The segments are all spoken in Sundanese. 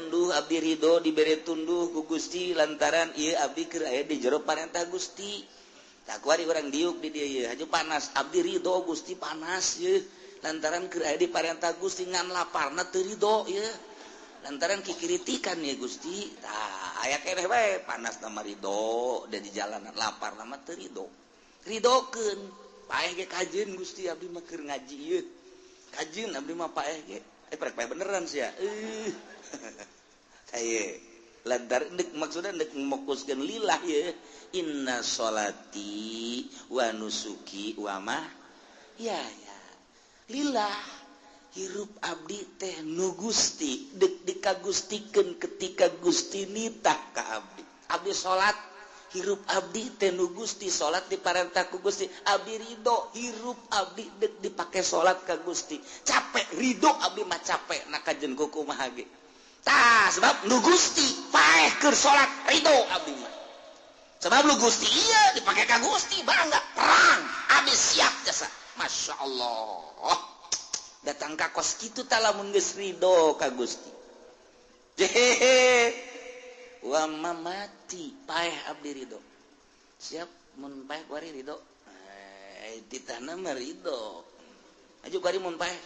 tunduh abdi ridho dibere tunduh ku Gusti lantaran ieu abdi keur aya di jero parentah Gusti. Tak kuari urang diuk di dieu ieu haju panas abdi ridho Gusti panas ieu lantaran keur aya di parentah Gusti ngan laparna teu ridho ieu lantaran kikiritikan ya Gusti. Tah aya keneh bae panas nama ridho da di jalanan lapar nama teu ridho. Ridhokeun paeh ge kajeun Gusti abdi mah keur ngaji ieu. Kajeun abdi mah paeh ge. Prek paeh beneran sia. Haye lantaran dek maksudna dek mokuskeun lillah ye. Inna sholati wa nusuki wa mah ya ya lillah hirup abdi teh nu Gusti dek dikagustikeun ketika Gusti nitah ka abdi. Abdi salat hirup abdi teh nu Gusti salat diparentah ku Gusti abdi ridho hirup abdi dek dipake salat ka Gusti capek ridho abdi mah capek na kajen kuku mah ge tah sebab nu Gusti paeh keur salat ridho abdi mah sebab nu Gusti ieu dipake ka Gusti bangga perang abdi siap jasa. Masya Allah datang ka kos kitu tah lamun geus ridho ka Gusti jehehe wa mamati paeh abdi ridho siap mun paeh kuari ridho titahna mah ridho aju kuari mun paeh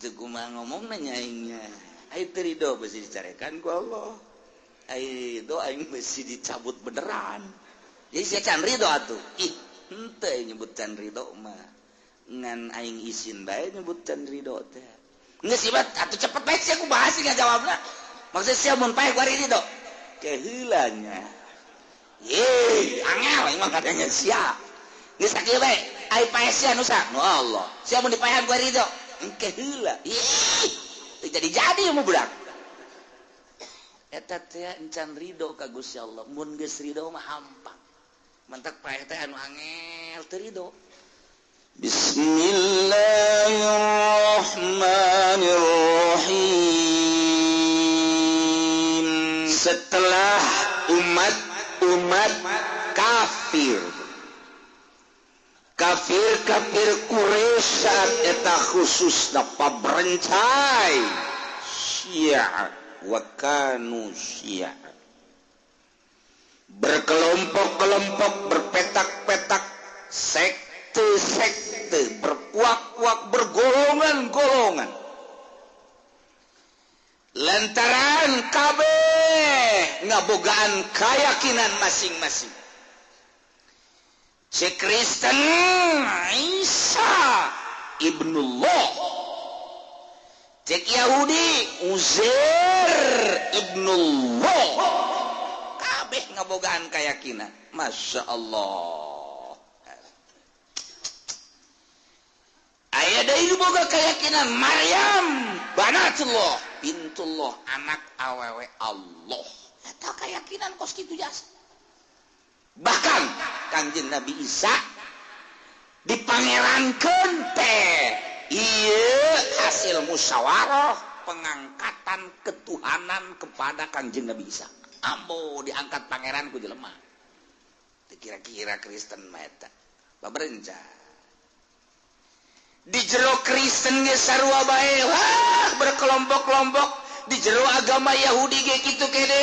teu kumaha ngomongna nya aingnya ai teu ridho beusi dicarekan ku Allah ai ridho aing beusi dicabut beneran jadi sia can ridho atuh ih henteu nyebut can ridho mah ngan aing isin bae nyebut can ridho teh geus sifat atuh cepet bae sia ku bahas ngajawabna. Maksudnya siapa mun paeh kuari ridho keheulanya ye angel emang katanya sia geus sakieu bae ai paeh sia nu sa nu Allah sia mun dipaehan kuari ridho engke heula ih teu jadi-jadi mu budak eta teh encan ridho ka Gusti Allah mun geus ridho mah hampang mantak paeh teh anu angel teu ridho. Bismillahirrahmanirrahim. Setelah umat-umat kafir, kafir-kafir Quraisy saat eta khususna pabrencai Syiah wa kanu Syiah, berkelompok-kelompok, berpetak-petak, sekte-sekte, berpuak-puak, bergolongan-golongan lantaran kabeh ngabogaan keyakinan masing-masing. Cek Kristen Isa ibnullah, cek Yahudi Uzair ibnullah, kabeh ngabogaan keyakinan. Masya Allah. Aya deui nu boga keyakinan Maryam banatullah bintullah, anak awewe Allah. Eta keyakinan kos kitu jasa. Bahkan Kangjeng Nabi Isa dipangerankeun teh ieu hasil musyawarah pengangkatan ketuhanan kepada Kangjeng Nabi Isa. Ambo diangkat pangeran ku jelema. Teu kira-kira Kristen mah eta. Baberenca. Di jero Kristen ge sarua bae, wah berkelompok-kelompok. Di jero agama Yahudi ge kitu kene,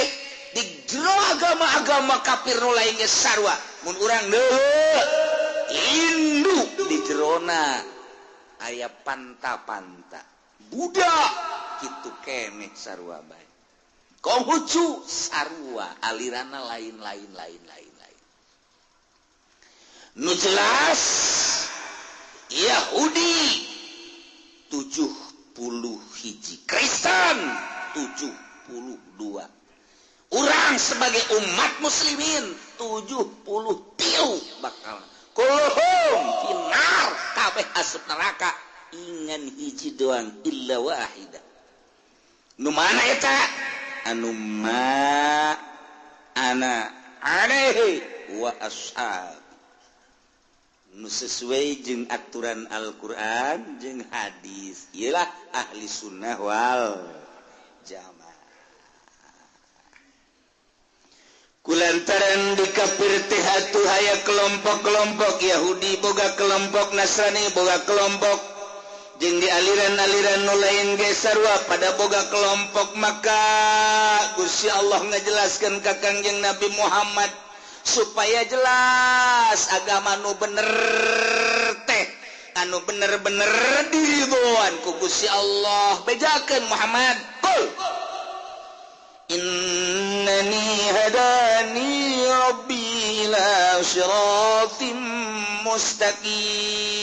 di jero agama-agama kafir nu lain ge sarua. Mun urang deui Hindu di jerona aya panta-panta, Buddha kitu kene sarua bae, Konghucu sarua, aliranna lain-lain lain lain lain. Nu jelas Yahudi 71, Kristen 72, urang sebagai umat muslimin 73 bakal kulhum finar kabeh asup neraka ingan hiji doang illa wahida. Nu mana eta? Anu ma ana alaihi wa ashab, nu sesuai jeung aturan Al-Qur'an jeung hadis, iyalah ahli sunnah wal jamaah. Kulantaran di kafir teh atuh aya kelompok-kelompok Yahudi boga kelompok, Nasrani boga kelompok, Jeung di aliran-aliran nu lain ge sarua pada boga kelompok. Maka Gusti Allah ngajelaskeun ka Kangjeng Nabi Muhammad supaya jelas agama nu bener teh anu bener-bener diridhoan ku Gusti Allah. Bejakeun Muhammad, qul innani hadani rabbi ila siratim mustaqim.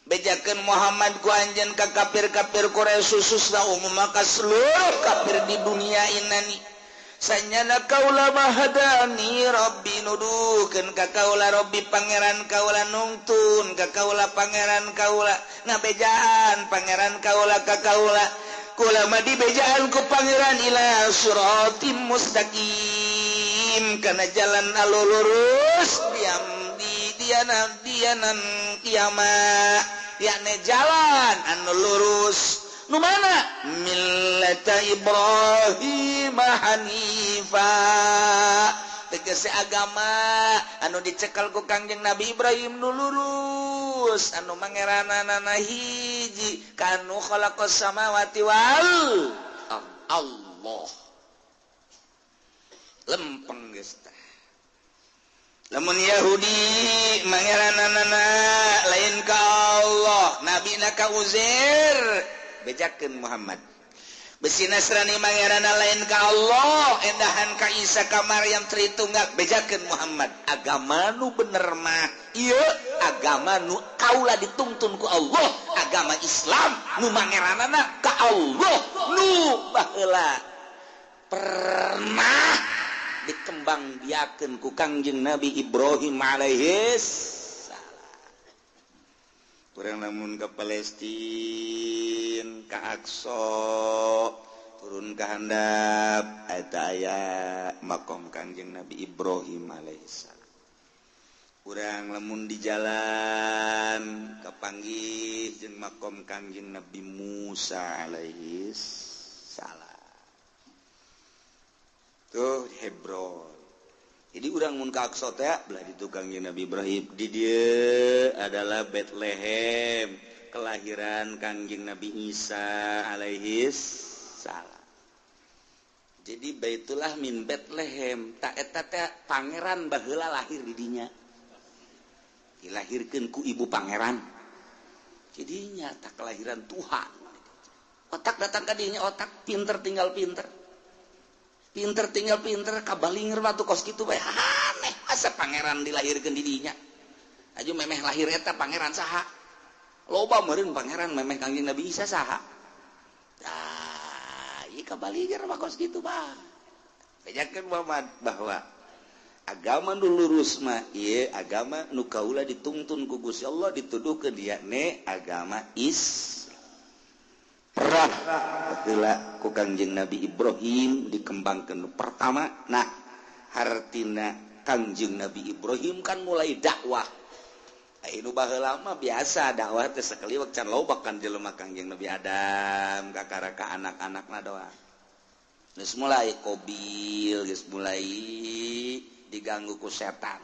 Bejakeun Muhammad ku anjeun ka kafir-kafir Quraisy, khususna umum maka seluruh kafir di dunia, innani sanyana kaula mah hadani rabbi nuduhkeun ka kaula rabbi pangeran kaula, nungtun ka kaula pangeran kaula, ngabejaan pangeran kaula ka kaula. Kula mah dibejaan ku pangeran ila siratim mustaqim kana jalan anu lurus diam di diana dianan kiamat, yakni jalan anu lurus nu mana millata Ibrahim hanifa, tegese agama anu dicekal ku Kangjeng Nabi Ibrahim nu lurus, anu mangeranana hiji kanu khalaqas samawati wal Allah. Lempeng geus tah. Lamun Yahudi mangeranana lain ka Allah, nabina ka Uzair, bejakeun Muhammad. Besi Nasrani mangerana lain ka Allah, endahan ka Isa ka Maryam Tritunggal, bejakeun Muhammad. Agama nu bener mah ieu agama nu kaula dituntun ku Allah, agama Islam nu mangeranana ka Allah nu baheula pernah dikembangbiakeun ku Kangjeng Nabi Ibrahim alaihis salam. Kurang lamun ke Palestina, ka Aqsa, turun ke handap eta aya makom Kangjeng Nabi Ibrahim alaihissalam. Kurang lamun di jalan kapanggih jeung makom Kangjeng Nabi Musa alaihis salam. Tuh di Hebron. Jadi urang mun ka Aqsa teh belah ditu Kangjeng Nabi Ibrahim. Di dieu adalah Bethlehem, kelahiran Kangjeng Nabi Isa alaihis salam. Jadi Baitullah min Bethlehem, tak eta teh pangeran baheula lahir di dinya. Dilahirkeun ku ibu pangeran. Jadi nyata kelahiran Tuhan. Otak datang ka dinya, otak pinter tinggal pinter. Pinter tinggal pinter kabalinger waktu kos kitu bae aneh, masa pangeran dilahirkeun di dinya. Aju memeh lahir eta pangeran saha? Loba meureun pangeran memeh Kangjeng Nabi Isa saha? Tah, ieu kabalinger mah kos kitu bae. Bejakeun Muhammad bahwa agama nu lurus mah ieu agama nu kaula dituntun ku Gusti Allah, dituduhkeun dia ne agama Islam. Heula ku Kangjeng Nabi Ibrahim dikembangkeun nu pertama. Nah, hartina Kangjeng Nabi Ibrahim kan mulai dakwah. Anu baheula mah biasa dakwah teh sakaliwat can loba kan jelema Kangjeng Nabi Adam kakara ka anak-anakna doang. Geus mulai Kobil, geus mulai diganggu ku setan.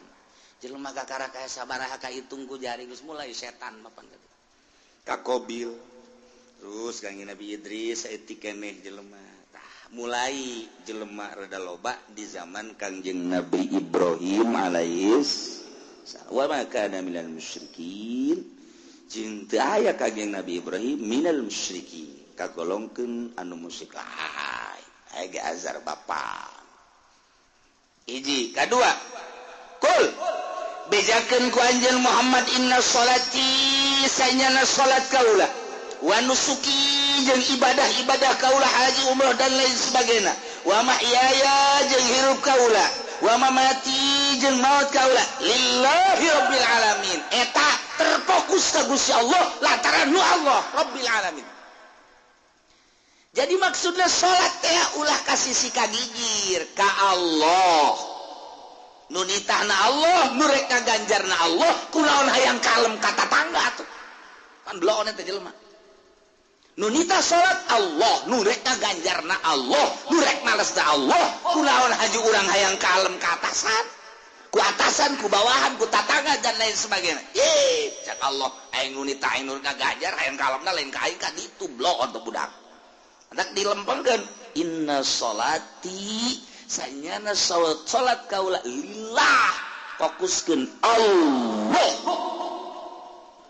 Jelema kakara ka sabaraha kahitung ku jari geus mulai setan mapan ka Kobil. Terus Kangjeng Nabi Idris saeutik keneh jelema. Tah, mulai jelema rada loba di zaman Kangjeng Nabi Ibrahim alaihis salam. Wa ma kana minal musyrikin. Jeung teu aya Kangjeng Nabi Ibrahim minal musyrikin, kagolongkeun anu musyrik. Lain aya ge azar bapa. Hiji, kadua. Kul bejakeun ku anjeun Muhammad inna sholati sanyana salat kaula wa nusuki jeung ibadah-ibadah kaula, haji, umroh dan lain sebagainya, wa mahyaya jeung hirup kaula, wa mamati jeung maut kaula lillahi rabbil alamin. Eta terfokus ka Gusti Allah lantaran nu Allah rabbil alamin. Jadi maksudnya salat teh ulah kasih si kagigir ka Allah, nu nitahna Allah, nu rek ngaganjarna Allah, kunaon hayang kalem ka tatangga atuh kan bloon eta jelema. Nu nitah salat Allah, nu rek ngaganjarna Allah, nu rek malesna Allah, kunaon haji urang hayang kalem ka atasan, Ku atasan, ku bawahan, ku tatangga dan lain sebagainya. Ih, cak Allah, aing nu nita aing nu ngagajar, hayang kalomna lain ka aing ka ditu bloon teh budak. Hendak dilempengkeun inna sholati sanyana salat kaula lillah, fokuskeun Allah.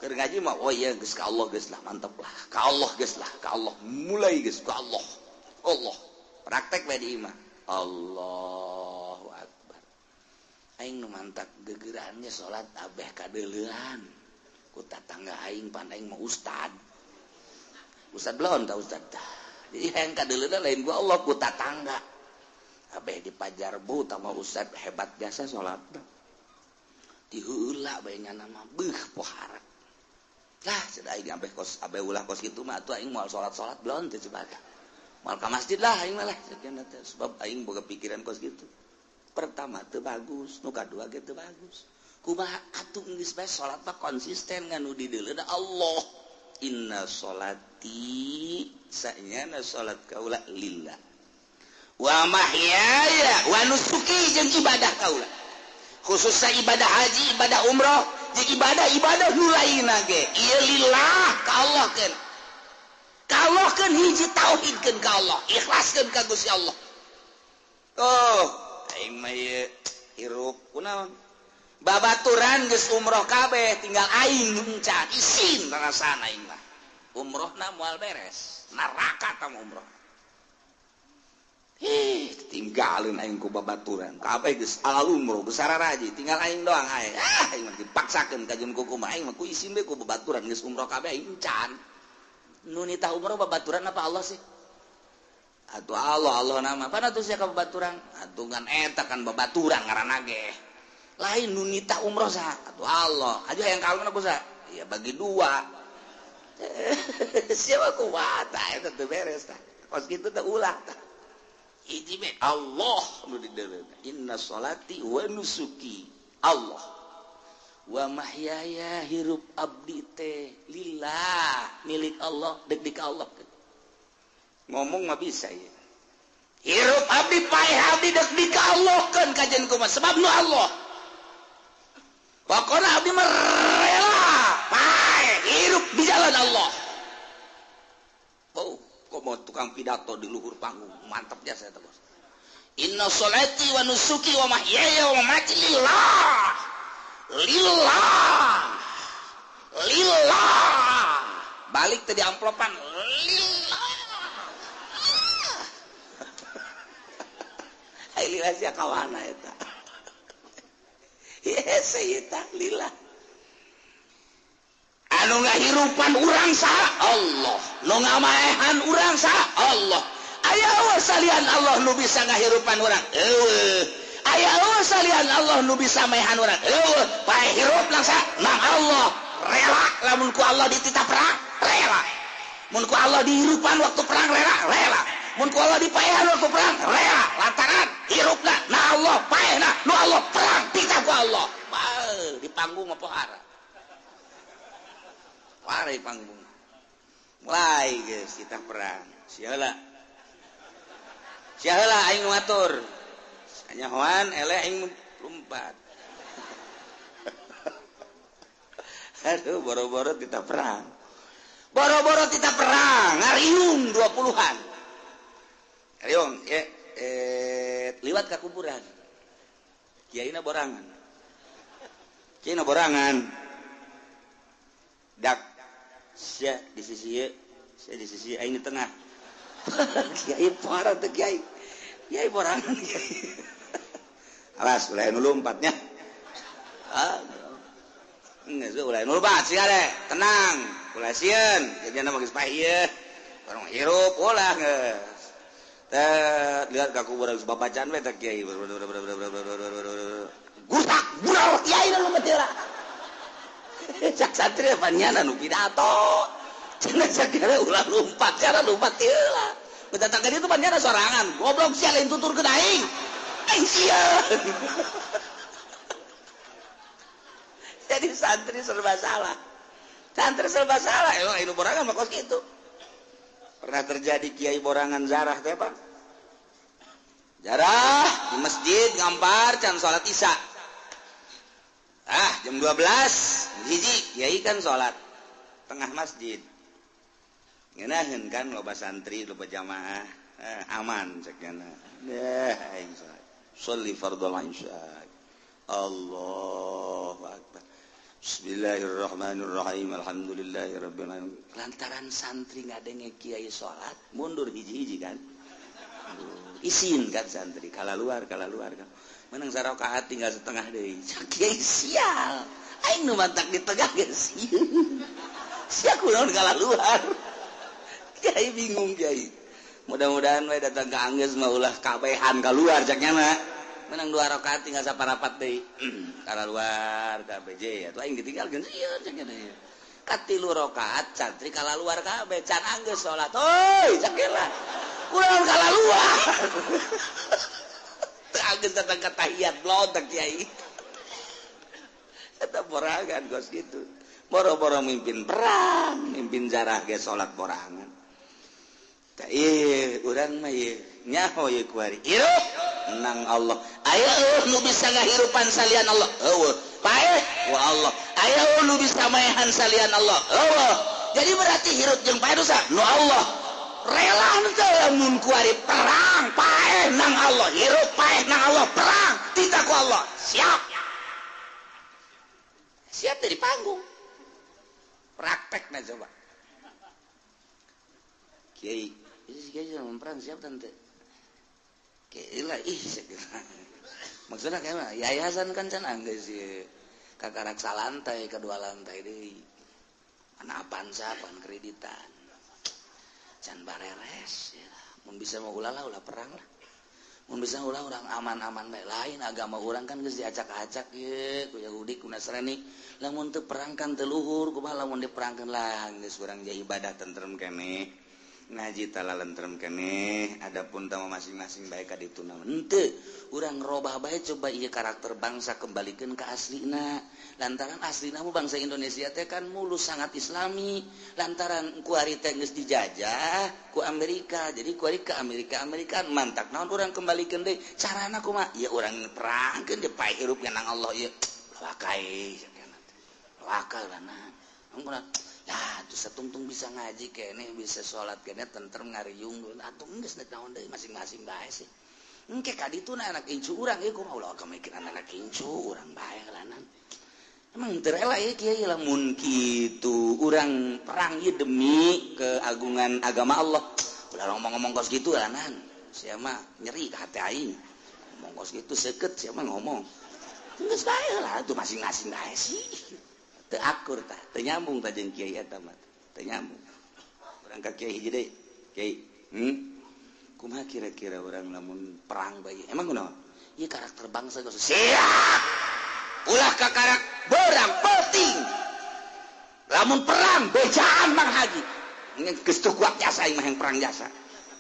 Keur ngaji mah oh iya geus ka Allah geus lah, mantep lah. Ka Allah geus lah, ka Allah. Mulai geus ka Allah. Allah. Praktek bae di imah. Allahu akbar. Aing nu mantak gegerannya salat abeh kadeuleuan. Ku tatangga aing pan aing mah ustad. Ustad belon ta ustad. Jadi hayang kadeuleuan lain ku Allah ku tatangga. Abeh dipajarbu tama ustad hebat jasa salat. Diheula bae nyana mah beuh pohara. Lah cenah aing abeh kos abeh ulah kos kitu mah atuh aing moal salat-salat belon teh coba. Moal ka masjid lah aing mah lah sebab aing boga pikiran kos kitu. Pertama teu bagus, nu kadua ge teu bagus. Kumaha atuh geus bae salat mah konsisten ngan nu dideuleuda Allah. Inna sholati sanyana salat kaula lillah. Wa mahyaya wa nusuki jeung ibadah kaula. Khususnya ibadah haji, ibadah umroh, jeung ibadah-ibadah nu lainna ge. Ieu lillah ka Allah keun. Ka Allah keun hiji tauhidkeun ka Allah, ikhlaskeun ka Gusti Allah. Oh, aing mah ieu hirup kunaon? Babaturan geus umroh kabeh, tinggal aing nu encan isin rasana aing mah. Umrohna moal beres, neraka tah umroh. Hih, tinggalin aing ku babaturan. Kabeh geus alal umroh, geus sararaji, tinggal aing doang aing. Ah, aing mah dipaksakeun ka jeung kumaha aing mah ku isin we ku babaturan geus umroh kabeh aing encan. Nu nitah umroh babaturan apa Allah sih? Atuh Allah, Allah nama. Pan atuh sia ka babaturan? Atuh ngan eta kan babaturan ngaranna ge. Lain nu nitah umroh saha? Atuh Allah. Aja hayang kalem ku saha? Ya bagi dua. Siapa kuat tah eta teu beres tah. Kos kitu teh ulah tah. Hiji be Allah nu dideuleuh. Inna sholati wa nusuki Allah. Wa mahyaya hirup abdi teh lillah milik Allah dek di ka Allah. Ngomong mah bisa ya. Hirup abdi paeh abdi dek di ka Allah keun kajen kumaha sebab nu Allah. Pokona abdi mah rela paeh hirup di jalan Allah. Oh, kok mau tukang pidato di luhur panggung mantap jasa eta bos. Inna sholati wa nusuki wa mahyaya wa mamati lillah. Lillah. Lillah. Balik tadi amplopan lillah. Ai lillah sia kawana eta. Yes, eta lillah. Anu ngahirupan urang saha Allah, nu ngamaehan urang saha Allah. Aya eueuh salian Allah nu bisa ngahirupan urang? Eueuh. Aya eueuh salian Allah nu bisa maehan urang? Eueuh. Pae hirup nang saha? Nang Allah. Rela lamun ku Allah dititah perang, rela. Mun ku Allah dihirupan waktu perang rela, rela. Mun ku Allah dipaehan waktu perang, rela. Lantaran hirupna na Allah, paehna nu Allah, perang titah ku Allah. Bae di panggung mah pohara. Warai panggung. Mulai geus kita perang. Siaheula. Siaheula aing nu ngatur. Sanyahoan eleh aing lompat. Aduh, boro-boro kita perang. Boro-boro kita perang, ngariung 20-an. Ngariung, liwat ka kuburan. Kiaina borangan. Kiaina borangan. Dak sia di sisi ieu, sia di sisi aing di tengah. Kiai parah teh kiai. Kiai borangan kiai. Alas ulah nu lompatnya. Ah. Geus ulah nu lompat sia deh, tenang. Ulah sieun, jadinya mah geus paeh ieu. Barang hirup ulah geus. Teh lihat ka kuburan geus babacaan we teh kiai. Gutak bural kiai nu lompat heula. Cak santri panyana nu pidato. Cenah sagala ulah lompat, cara lompat heula. Datang ka ditu panyana sorangan. Goblok sia lain tuturkeun aing. Aing sieun. Jadi santri serba salah. Santri serba salah. Emang anu borangan mah kos kitu. Pernah terjadi kiai borangan zarah teh, Pak. Jarah di masjid ngampar can salat Isya. Ah, jam 12 hiji kiai kan salat tengah masjid. Ngeunaheun kan loba santri, loba jamaah, aman cek nya. Deh aing salat. Sholli fardhol isya. Allahu akbar. Bismillahirrahmanirrahim. Alhamdulillahirabbil alamin. Lantaran santri ngadenge kiai salat, mundur hiji-hiji kan. Isin kan santri, kala luar kan. Menang sarakaat tinggal setengah deui. Kiai sial. Aing nu mantak di tengah geus. Sia kunaon kala luar. Kiai bingung kiai. Mudah-mudahan we datang ka anggeus mah ulah kabehan kaluar cak nya mah. Menang 2 rakaat tinggal saparapat deui. Kala luar kabeh atuh aing ditinggalkeun sieun cak nya deui. Katilu rakaat santri kala luar kabeh can anggeus salat. Hoi cak nya. Kunaon kala luar. Anggeus datang ka tahiyat blontak kiai. Eta borangan kos kitu. Boro-boro mimpin perang, mimpin jarah ge salat borangan. Tah ieu urang mah ieu nyaho ieu kuari. Hirup nang Allah. Aya nu bisa ngahirupan salian Allah. Eueuh. Paeh wa Allah. Aya nu bisa maehan salian Allah. Eueuh. Jadi berarti hirup jeung paeh dosa nu Allah. Rela teu lamun kuari perang paeh nang Allah, hirup paeh nang Allah, perang titah ku Allah. Siap. Siap dari panggung. Praktekna coba. Kiai, kiai lamun perang siap tante. Kiai lah ih maksudna kayak mah yayasan kan can anggeus ieu. Kakarak salantai kedua lantai deui. Ana Avanza pan kreditan. Can bareres ya. Mun bisa mah ulah lah ulah perang lah. Mun bisa ulah urang aman-aman bae. Lain agama urang kan geus diacak-acak ye ku Yahudi ku Nasrani. Lamun teu perang kan teu luhur, kumaha lamun diperangkeun lah geus urang jadi ibadah tentrem keneh. Ngaji tala lentrem keneh, adapun tama masing-masing bae ka ditu naon. Henteu, urang robah bae coba ieu karakter bangsa kembalikeun ka aslina. Lantaran aslina mah bangsa Indonesia teh kan mulus sangat islami. Lantaran kuari teh geus dijajah ku Amerika. Jadi kuari ke Amerika Amerika mantak naon urang kembalikeun deui. Carana kumaha? Ya urang perangkeun deui pae hirup nang Allah ieu. Wakai wakal lah. Lah tuh satungtung bisa ngaji keneh, bisa sholat keneh, tentrem ngariung atuh geus naon deui masing-masing bae sih. Engke ka ditu na anak incu urang ieu kumaha ulah kamikiran anak incu urang bae lanan. Emang teu rela ieu kiai lamun kitu urang perang ieu demi keagungan agama Allah. Ulah ngomong-ngomong kos kitu lanan. Sia mah nyeri ka hati aing. Ngomong kos kitu seukeut sia mah ngomong. Geus bae lah atuh masing-masing bae sih. Teu akur tah, teu nyambung tah jeung kiai eta mah, teu nyambung. Urang ka kiai hiji deui. Kiai, kumaha kira-kira urang lamun perang bae? Emang kunaon? Ieu karakter bangsa geus siap. Ulah ka karak berang penting. Lamun perang bejaan Mang Haji. Geus teu kuat jasa aing mah yang perang jasa.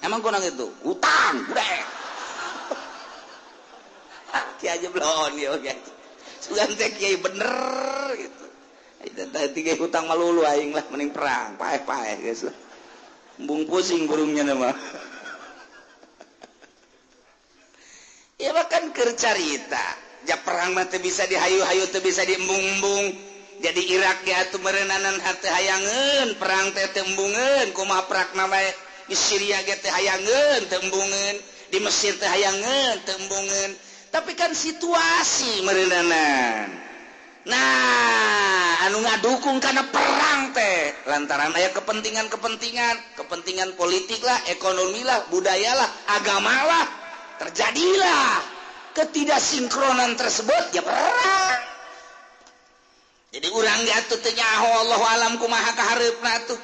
Emang kunaon itu? Utang, udah. Kiai aja belon ieu kiai. Sugan teh kiai bener gitu. Tadi hutang malulu aing lah mending perang paeh-paeh geus lah. Embung pusing burungnya mah. Ya bahkan keur carita, ja perang mah teu bisa dihayu-hayu teu bisa diembung-embung. Jadi Irak ge atuh meureunnanan hate hayangeun, perang teh teu embungeun, kumaha perakna bae. Di Syria ge teu hayangeun, teu embungeun, di Mesir teu hayangeun, teu embungeun. Tapi kan situasi meureunnanan. Nah, anu ngadukung karena perang teh lantaran aya kepentingan-kepentingan, kepentingan politik lah, ekonomi lah, budaya lah, agama lah, terjadilah ketidaksinkronan tersebut ya perang. Jadi urang ge atuh teu nyaho Allahu alam kumaha kahareupna atuh.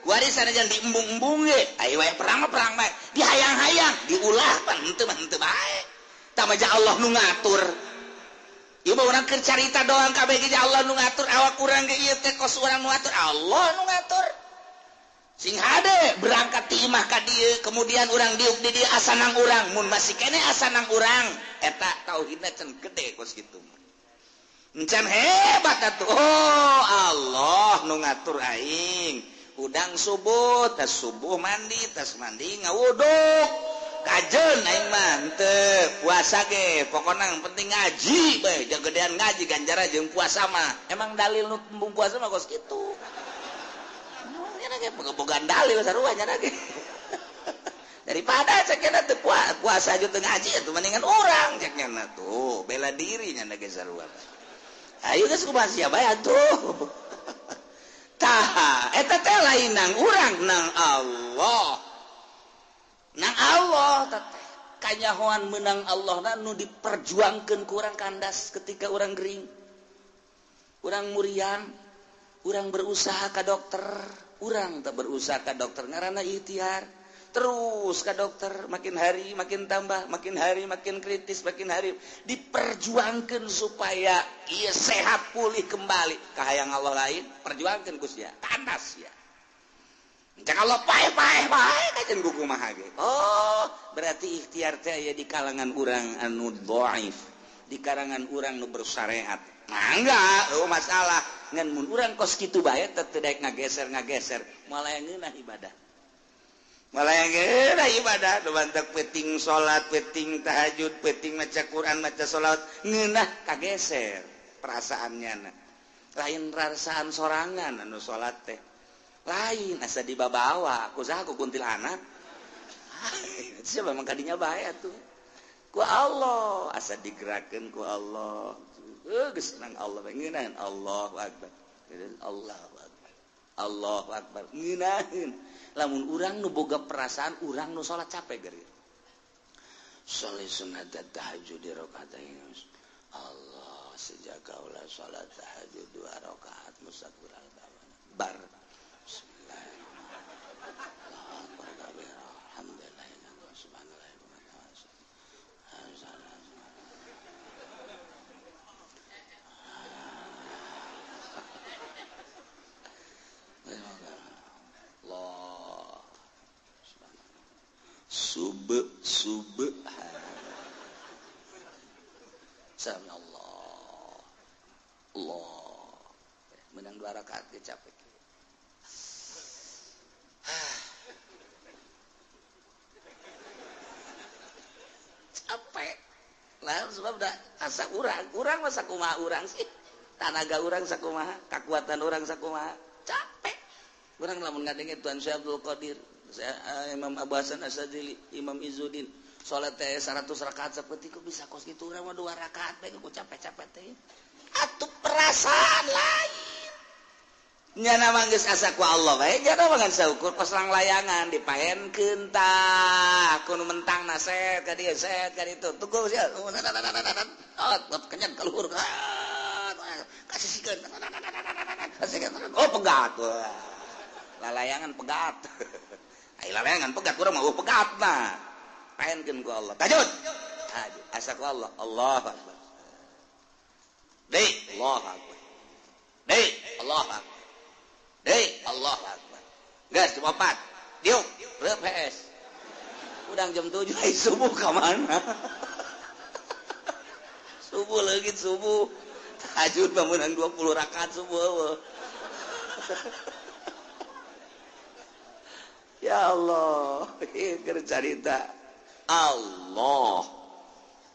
Kuari sanajan diembung-embung ge, aya wae perang mah perang bae, dihayang-hayang, diulah pan henteu mah henteu bae. Tamaja Allah nu ngatur. Ieu mah urang keur carita doang kabeh ge Allah nu ngatur, awak urang ge ieu teh kos urang nu ngatur, Allah nu ngatur. Sing hade berangkat ti imah ka dieu, kemudian urang diuk di dieu asanang urang, mun masih keneh asanang urang, eta tauhidna can gede kos kitu. Encan hebat atuh. Oh, Allah nu ngatur aing. Udang subuh, tas subuh mandi, tas mandi ngawuduk. Kajeun aing mah henteu puasa ge, pokona yang penting ngaji bae, jagedean ngaji ganjaran jeung puasa mah. Emang dalil nu embung puasa mah kos kitu. Nya ge bogaan dalil sarua nya ge. Daripada cek nya teu puasa aja teu ngaji atuh mendingan urang cek nya tuh bela diri nya ge sarua. Ayo geus kumaha sia bae atuh. Tah, eta teh lain nang urang nang Allah. Nang Allah teh kanyahoan menang Allah na nu diperjuangkeun ku urang kandas ketika urang gering. Urang muriang, urang berusaha ka dokter, urang teh berusaha ka dokter ngaranna ikhtiar. Terus ka dokter makin hari makin tambah, makin hari makin kritis, makin hari diperjuangkan supaya ia sehat pulih kembali. Kahayang Allah lain perjuangkan ku sia, kandas ya. Jangan Allah paeh paeh paeh kajen kumaha ge. Oh, berarti ikhtiar teh aya di kalangan urang anu dhaif, di kalangan urang nu bersyariat. Mangga, oh masalah. Ngan mun urang kos kitu bae teh teu daek ngageser-ngageser, moal aya ngeunah ibadah. Malah yang ngeunah ibadah, nu bantak peuting salat, peuting tahajud, peuting maca Quran, maca salat, ngeunah kageser perasaannya. Lain perasaan sorangan anu salat teh. Lain asa dibabawa, ku saha ku kuntilanak. Siapa memang kadinya bae atuh. Ku Allah asa digerakkeun ku Allah. Geus nang Allah bae ngeunaheun Allahu akbar. Allahu akbar. Allahu akbar. Ngeunaheun. Lamun urang nu boga perasaan urang nu salat capek geuring. Sholli sunat tahajud di rakaatain. Allah sejak kaula salat tahajud 2 rakaat mustaqbil bar. Bismillahirrahmanirrahim. Allahu akbar kabira. Alhamdulillah subhanallah. Allah subhan sami Allah Allah menang 2 rakaat ge capek. Capek lah sebab dah asa urang mah sakumaha urang sih, tanaga urang sakumaha, kakuatan urang sakumaha, capek urang lamun ngadenge Tuan Syekh Abdul Qadir, Imam Abu Hasan Asy-Syadzili, Imam Izzuddin salat teh 100 rakaat sapeutih kok bisa kos kitu urang mah 2 rakaat bae ku capek-capek teh. Atuh perasaan lain. Nyana mah geus asa ku Allah bae, nyana mah ngan saukur kos langlayangan dipaenkeun tah, ku nu mentang na set ka dieu set ka ditu. Tunggu sia. Oh, kenyan ka luhur. Kasihkeun. Kasihkeun. Oh, pegat. Lalayangan pegat. Ai lalayangan pegat urang mah pegat nah. Paenkeun ku Allah. Tahajud. Tahajud. Asa ku Allah. Allahu akbar. Deui, Allahu akbar. Deui, Allahu akbar. Deui, Allahu akbar. Geus jam 4. Diuk, reup PS. Udang jam 7 ai subuh ka mana? Subuh leungit subuh. Tahajud mah meunang 20 rakaat subuh eueuh. Ya Allah, ieu keur carita Allah.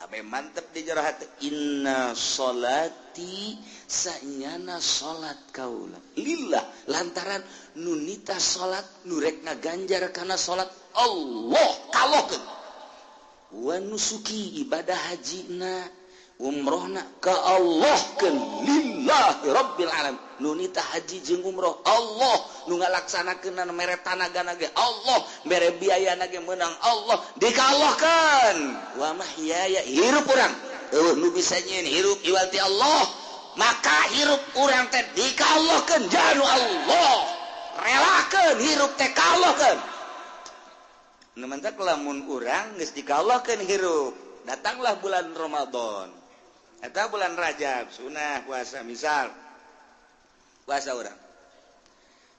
Abe mantep di jero hati. Inna sholati sanyana salat kaula lillah, lantaran nunita salat nurek ngaganjar kana salat Allah kalohkeun. Wa nusuki ibadah hajina umrohna ka Allahkeun lillahi rabbil alamin. Nunita haji jeung umroh Allah nu ngalaksanakeun mere tanagana ge Allah, mere biayana ge meunang Allah, dikallahkeun. Wa mahyaya hirup urang eueuh nu bisa nyieun hirup iwal ti Allah, maka hirup urang teh dikallahkeun janu Allah. Relakeun hirup teh kallahkeun. Nu mantak lamun urang geus dikallahkeun hirup, datanglah bulan Ramadan atau bulan Rajab, sunah puasa misal. Puasa orang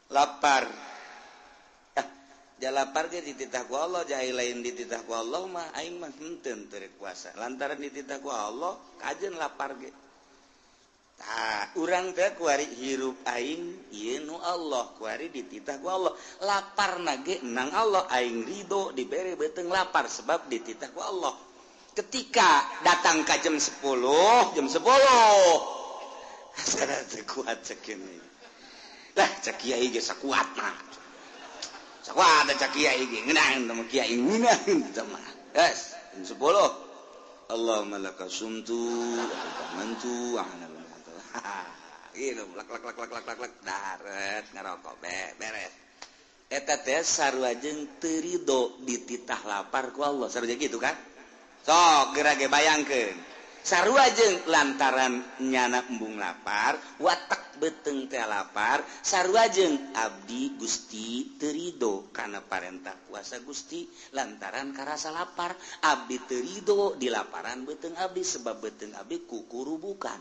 lapar, ja lapar ge dititah ku Allah, ja lain dititah ku Allah mah aing mah henteu teu puasa. Lantaran dititah ku Allah kajeun lapar ge. Tah, urang teh kuari hirup aing ieu nu Allah, kuari dititah ku Allah. Laparna ge nang Allah, aing ridho dibere beuteung lapar sebab dititah ku Allah. Ketika datang ka jam 10, jam 10. Asa teu kuat cek ini. Lah cek kiai ge sakuat mah. Sakuat cek kiai ge ngeunah teh kiai ngeunah teh mah. Geus, jam 10. Allahumma laka sumtu wa amantu wa ana gitu, lak lak lak lak lak lak lak daret ngerokok beres. Eta teh sarua jeung teu rido dititah lapar ku Allah, sarua gitu kan? Sok geura ge bayangkeun. Sarua jeung lantaran nyana embung lapar, watak beuteung teh lapar, sarua jeung abdi Gusti teu rido kana parentah puasa Gusti lantaran karasa lapar, abdi teu rido dilaparan beuteung abdi sebab beuteung abdi kukurubukan.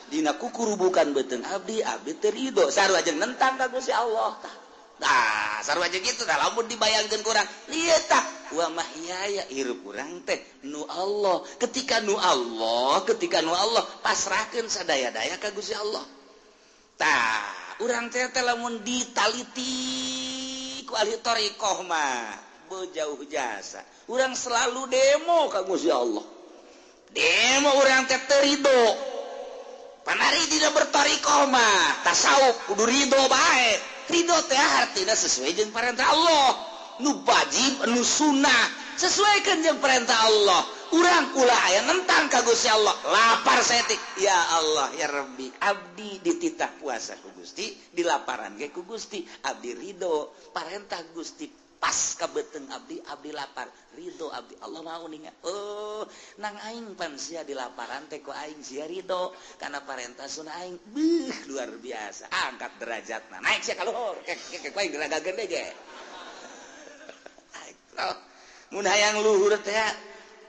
Dina kukurubukan beuteung abdi, abdi teu rido sarua jeung nentang ka Gusti Allah tah. Tah, sarua jeung kitu tah lamun dibayangkeun ku urang, ieu tah wa mahyaya hirup urang teh nu Allah. Ketika nu Allah, ketika nu Allah pasrahkeun sadaya-daya ka Gusti Allah. Tah, urang teh teh lamun ditaliti ku ahli thariqah mah bejauh jasa. Urang selalu demo ka Gusti Allah. Demo urang teh teu rido. Panari tidak berthariqah mah tasawuf kudu ridho bae. Ridho teh artina sesuai jeung perintah Allah. Nu wajib, nu sunnah, sesuaikan jeung perintah Allah. Urang ulah aya nentang ka Gusti Allah. Lapar saeutik. Ya Allah, ya Rabbi, abdi dititah puasa ku Gusti, dilaparan ge ku Gusti. Abdi ridho parentah Gusti pas ka beuteung abdi, abdi lapar. Ridho abdi. Allah mau ninga. Oh, nang aing pan sia dilaparan teh ku aing sia ridho kana parentah sunah aing. Beuh, luar biasa. Angkat derajatna. Naik sia ka luhur. Kek kek ku aing diragakeun deui ge. Mun hayang luhur teh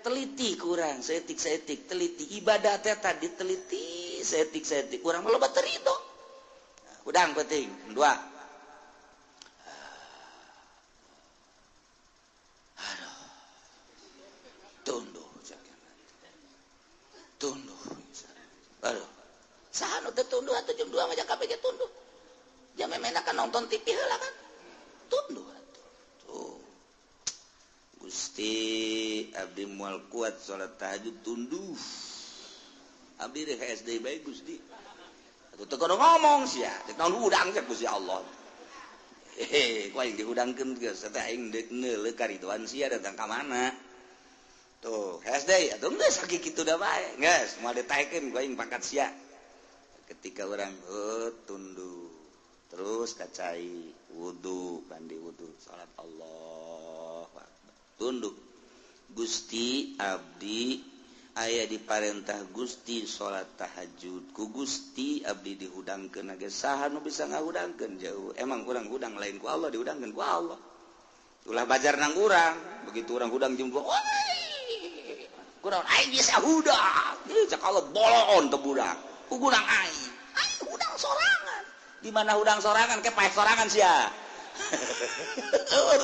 teliti kurang saeutik-saeutik teliti ibadah teh tadi teliti saeutik-saeutik urang mah loba teu ridho. Udang penting dua. Aduh. Tunduh tunduh. Aduh. Saha nu teu tunduh atuh jam 2 mah kabeh ge tunduh. Jam memena kan nonton TV heula kan. Tunduh atuh. Tuh. Gusti abdi moal kuat salat tahajud tunduh. Abdi rek SD bae Gusti. Atuh teu kudu ngomong sia, teu naon hudang cek Gusti Allah. Hehe, ku aing dihudangkeun geus teh aing deuk neuleuh karidoan sia datang ka mana. Tuh, SD atuh geus sakitu da bae. Geus moal ditaekeun ku aing pangkat sia. Ketika urang tunduh terus kacai wudu, mandi wudu, salat Allah tunduk. Gusti abdi aya diparentah Gusti salat tahajud ku Gusti abdi dihudangkeun ge saha nu bisa ngahudangkeun jauh. Emang urang hudang lain ku Allah dihudangkeun ku Allah. Ulah bajar nang urang, begitu urang hudang jeung oi kurang aing bisa hudang. Ieu cak Allah boloon teu budak. Ku hudang aing. Aing hudang sorangan. Di mana hudang sorangan ke paeh sorangan sia.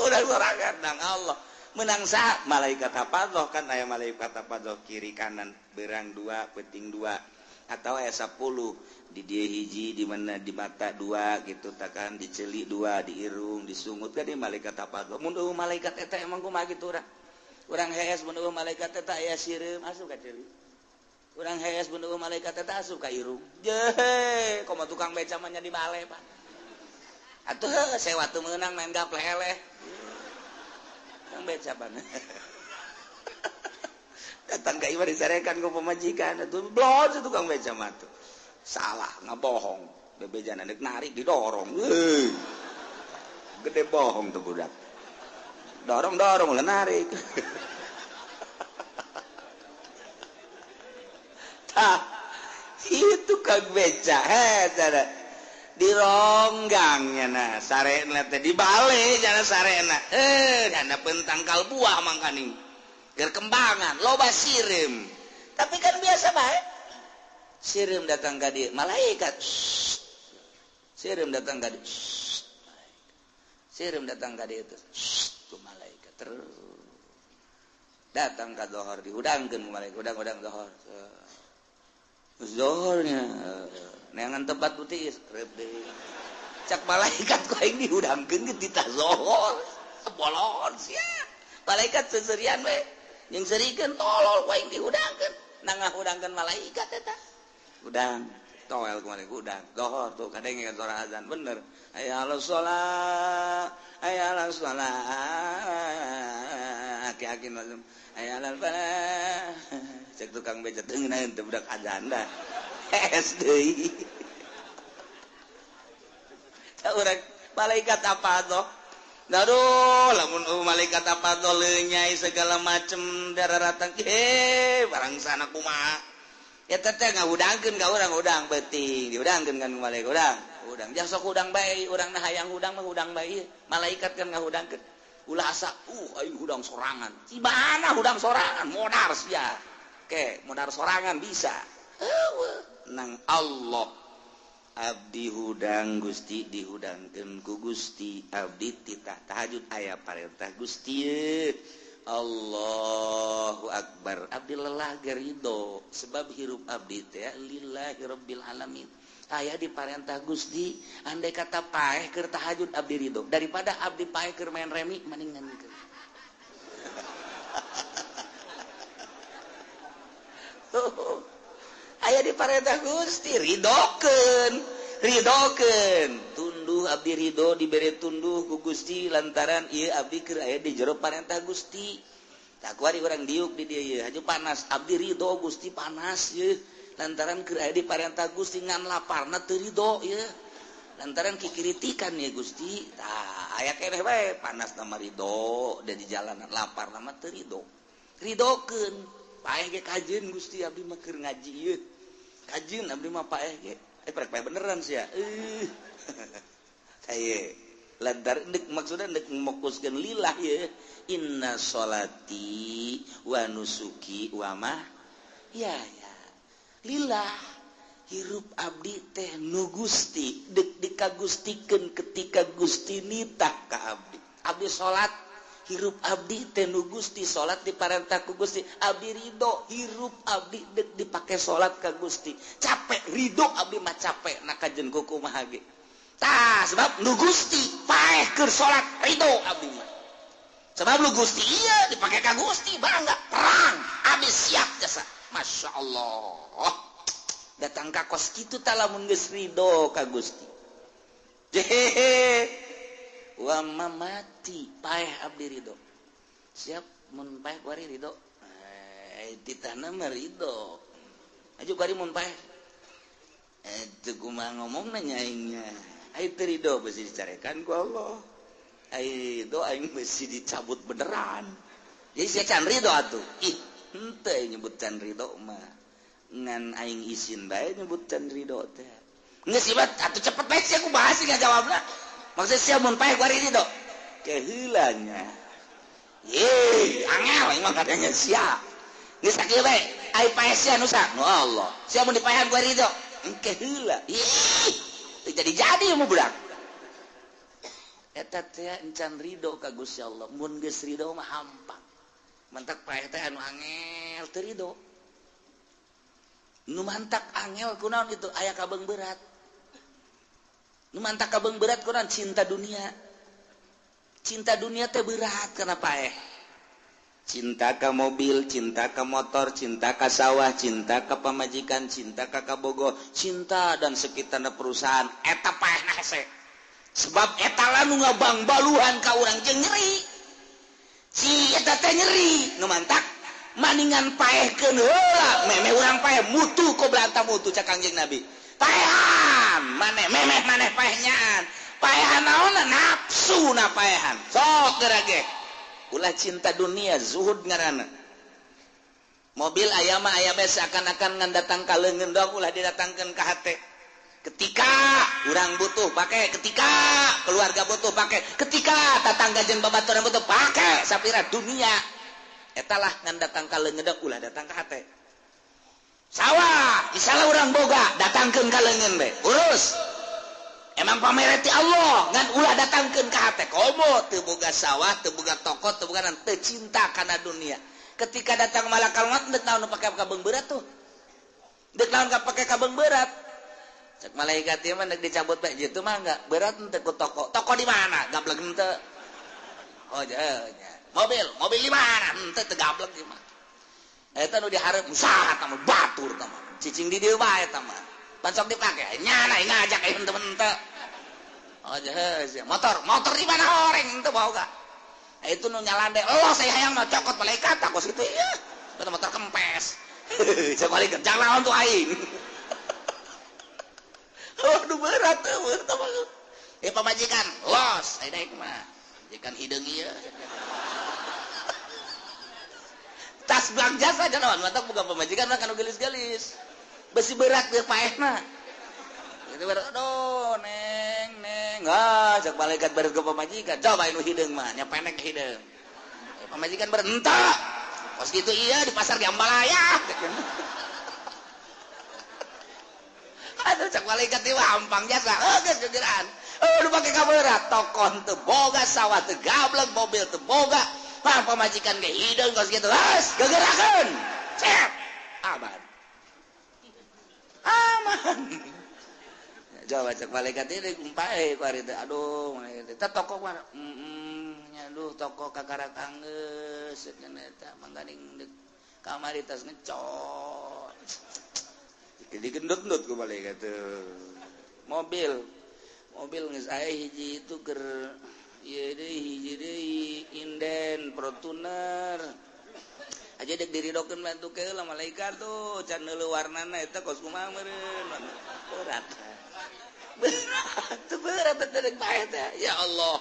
Hudang sorangan nang Allah. Menang sah malaikat hafadzah kan aya malaikat hafadzah kiri kanan berang dua peting dua atau aya 10 di dieu hiji di mana di mata dua gitu takan di ceuli dua di irung disungut kan di malaikat hafadzah mun eueuh malaikat eta emang kumaha kitu urang urang hees mun eueuh malaikat eta aya sireum asup ka ceuli urang hees mun eueuh malaikat eta asup ka irung jehe komo tukang beca mah nya di bale pak atuh heuh sewa teu meunang main gaple eleh yang beca pan datang ke imah disarekan ke pemajikan itu blon tukang beca mah tuh salah ngebohong bebejana nek narik didorong gede bohong tuh budak dorong dorong ulah narik tah itu kang beca heh dironggangnya nah sarena teh dibalik jana sarena jana pentangkal buah mangkaning keur kembangan loba sireum tapi kan biasa bae sireum datang ka dieu malaikat sireum datang ka dieu sireum datang ka dieu teh ku malaikat terus datang ka dohor dihudangkeun ku malaikat hudang-hudang dohor. Zohornya neangan tempat putih rep deui. Cak malaikat ku aing dihudangkeun ge titah zohor. Bolon sia. Malaikat seserian we. Jeung serikeun tolol ku aing dihudangkeun. Nah ngahudangkeun malaikat eta. Hudang. Toel kemarin hudang. Zohor tuh kadenge suara azan bener. Hayya 'alas shalah. Hayya 'alas shalah. Aki-aki langsung hayya 'alal falah. Cek tukang beca teu ngeunaheun teh budak azan dah. Es deui. Urang malaikat apa tuh? Aduh, lamun malaikat apa tuh lenyai segala macem darah ratang barang sana kumaha. Ya teh ngahudangkeun ka urang hudang beuting, dihudangkeun kan malaikat hudang. Hudang jang sok hudang bae, urang na hayang hudang mah hudang bae. Malaikat kan ngahudangkeun. Ulah asa, aing hudang sorangan. Cibana hudang sorangan, modar sia. Ke, modar sorangan bisa. Eueuh, nang Allah. Abdi hudang Gusti dihudangkeun ku Gusti, abdi titah tahajud aya parentah Gusti. Allahu akbar. Abdi lelah gerido sebab hirup abdi teh lillahi rabbil alamin. Aya diparentah Gusti, andai kata paeh keur tahajud abdi ridho daripada abdi paeh keur main remi mendingan keur. Aya diparentah Gusti ridokeun, ridokeun. Tunduh abdi ridho dibere tunduh ku Gusti lantaran ieu abdi keur aya di jero parentah Gusti. Tak kuari urang diuk di dieu ieu haju panas, abdi ridho Gusti panas ieu lantaran keur aya di parentah Gusti ngan laparna teu ridho ieu. Lantaran kikiritikan ya Gusti. Tah aya keneh bae panas na mah ridho da di jalanan laparna mah teu ridho. Ridokeun. Paeh ge kajeun Gusti abdi mah keur ngaji ieu. Kajeun abdi mah paeh ge. Prek paeh beneran sia. Saye lantar deuk maksudna deuk mokuskeun lillah ye. Inna sholati wa nusuki wa ma ya ya. Lillah hirup abdi teh nu Gusti deuk dikagustikeun ketika Gusti nitah ka abdi. Abdi salat hirup abdi teh nu Gusti, salat diparentah ku Gusti, abdi ridho hirup abdi deuk dipake salat ka Gusti. Capek ridho abdi mah capek na kajen kuku mah ge. Tah sebab nu Gusti paeh keur salat ridho abdi mah. Sebab nu Gusti ieu dipake ka Gusti bangga perang abdi siap jasa. Masya Allah. Datang ka kos kitu tah lamun geus ridho ka Gusti. Jehehe. Wa mamati paeh abdi ridho. Siap mun paeh kuari ridho. Titahna mah ridho. Aju kuari mun paeh. Teu kumaha ngomongna nya aingnya. Ai teu ridho beusi dicarekan ku Allah. Ai ridho aing beusi dicabut beneran. Jadi sia can ridho atuh. Ih, henteu nyebut can ridho mah. Ngan aing isin bae nyebut can ridho teh. Geus ibat atuh cepet bae sia ku bahas ngajawabna. Maksud sia mun paeh kuari ridho. Keheulanya. Ye, angel emang kadangnya sia. Geus sakieu bae, ai paeh sia nu sa? Nu Allah. Sia mun dipaehan kuari ridho. Engke heula. Ih, teu jadi-jadi mu budak. Eta teh encan ridho ka Gusti Allah. Mun geus ridho mah hampang. Mantak paeh teh anu angel teu ridho. Nu mantak angel kunaon itu aya kabeung berat. Nu mantak kabeung berat kunaon cinta dunia. Cinta dunia teh berat kana paeh. Cinta ka mobil, cinta ka motor, cinta ka sawah, cinta ka pamajikan, cinta ka kabogo, cinta dan sekitarna perusahaan. Eta paehna hese. Sebab eta lah nu ngabangbaluhan ka urang jeung nyeri. Si eta teh nyeri nu mantak maningan paehkeun heula memeh urang paeh mutu koblanta mutu cak Kangjeng Nabi. Paehan maneh memeh maneh paehnyaan. Paehan naonna nafsu na paehan. Sok geura ge. Ulah cinta dunia zuhud ngaranna. Mobil aya mah aya bae seakan-akan ngan datang ka leungeun doang ulah didatangkeun ka hate. Ketika urang butuh pakai, ketika keluarga butuh pakai, ketika tatangga jeung babaturan butuh pakai, sapira dunia. Eta lah ngan datang ka leungeun doang ulah datang ka hate. Sawah, misalnya urang boga datangkeun ka leungeun bae, urus. Emang pamereti Allah ngan ulah datangkeun ka hate. Komo teu boga sawah, teu boga toko, teu boga naon, teu cinta kana dunia. Ketika datang malakal maut teu naon nu pake kabeung berat tuh. Dek naon ka pake kabeung berat. Cek malaikat ieu mah dek dicabut bae jitu mah enggak berat henteu ku toko. Toko di mana? Gablek henteu. Oh nya. Mobil, mobil di mana? Henteu teu gablek ieu mah. Eta nu dihareup usaha tah mah batur tah mah. Cicing di dieu bae tah mah. Pan sok dipake nyana ngajak aya henteu henteu. Oh nya, motor, motor di mana horeng henteu boga. Itu nu nyalande, "Oh, saya hayang mah cokot malaikat kos kitu ieu." Motor kempes. Cek malaikat, "Jangan lawan tuh aing." Aduh berat tuh, berat. Eh pamajikan, los, aya daek mah. Majikan hideung ieu. Tas belang jasa naon, matak boga pamajikan mah kanu geulis-geulis. Besi berat teu paehna. Itu berat, aduh, neng, neng. Ah, cek malaikat berat ke pamajikan. Coba nu hideung mah, nya penek hideung. Eh, pamajikan berentak. Kos kitu iya di pasar Jambalaya. Aduh cek malaikat ieu hampang jasa. Geus gegeran. Oh, nu pake kaberat, tokon teu boga, sawah teu gablek, mobil teu boga. Pang pamajikan ge hideung kos kitu. Geus gegerakeun. Cep. Aman. Aman. Coba cek malaikat ini kumpae ku ari teh. Aduh, malaikat teh toko mana? Nya aduh toko kakarak anggeus cenah eta mangganing kamari tas ngecot. Digendut-gendut ku malaikat teh. Mobil. Mobil geus aya hiji itu keur ieu deui hiji deui inden Fortuner. Aja dek diridokeun bantu ke lah malaikat tuh can neuleuh warnana eta kos kumaha meureun. Berat. Berat, berat teh paeh teh. Ya Allah.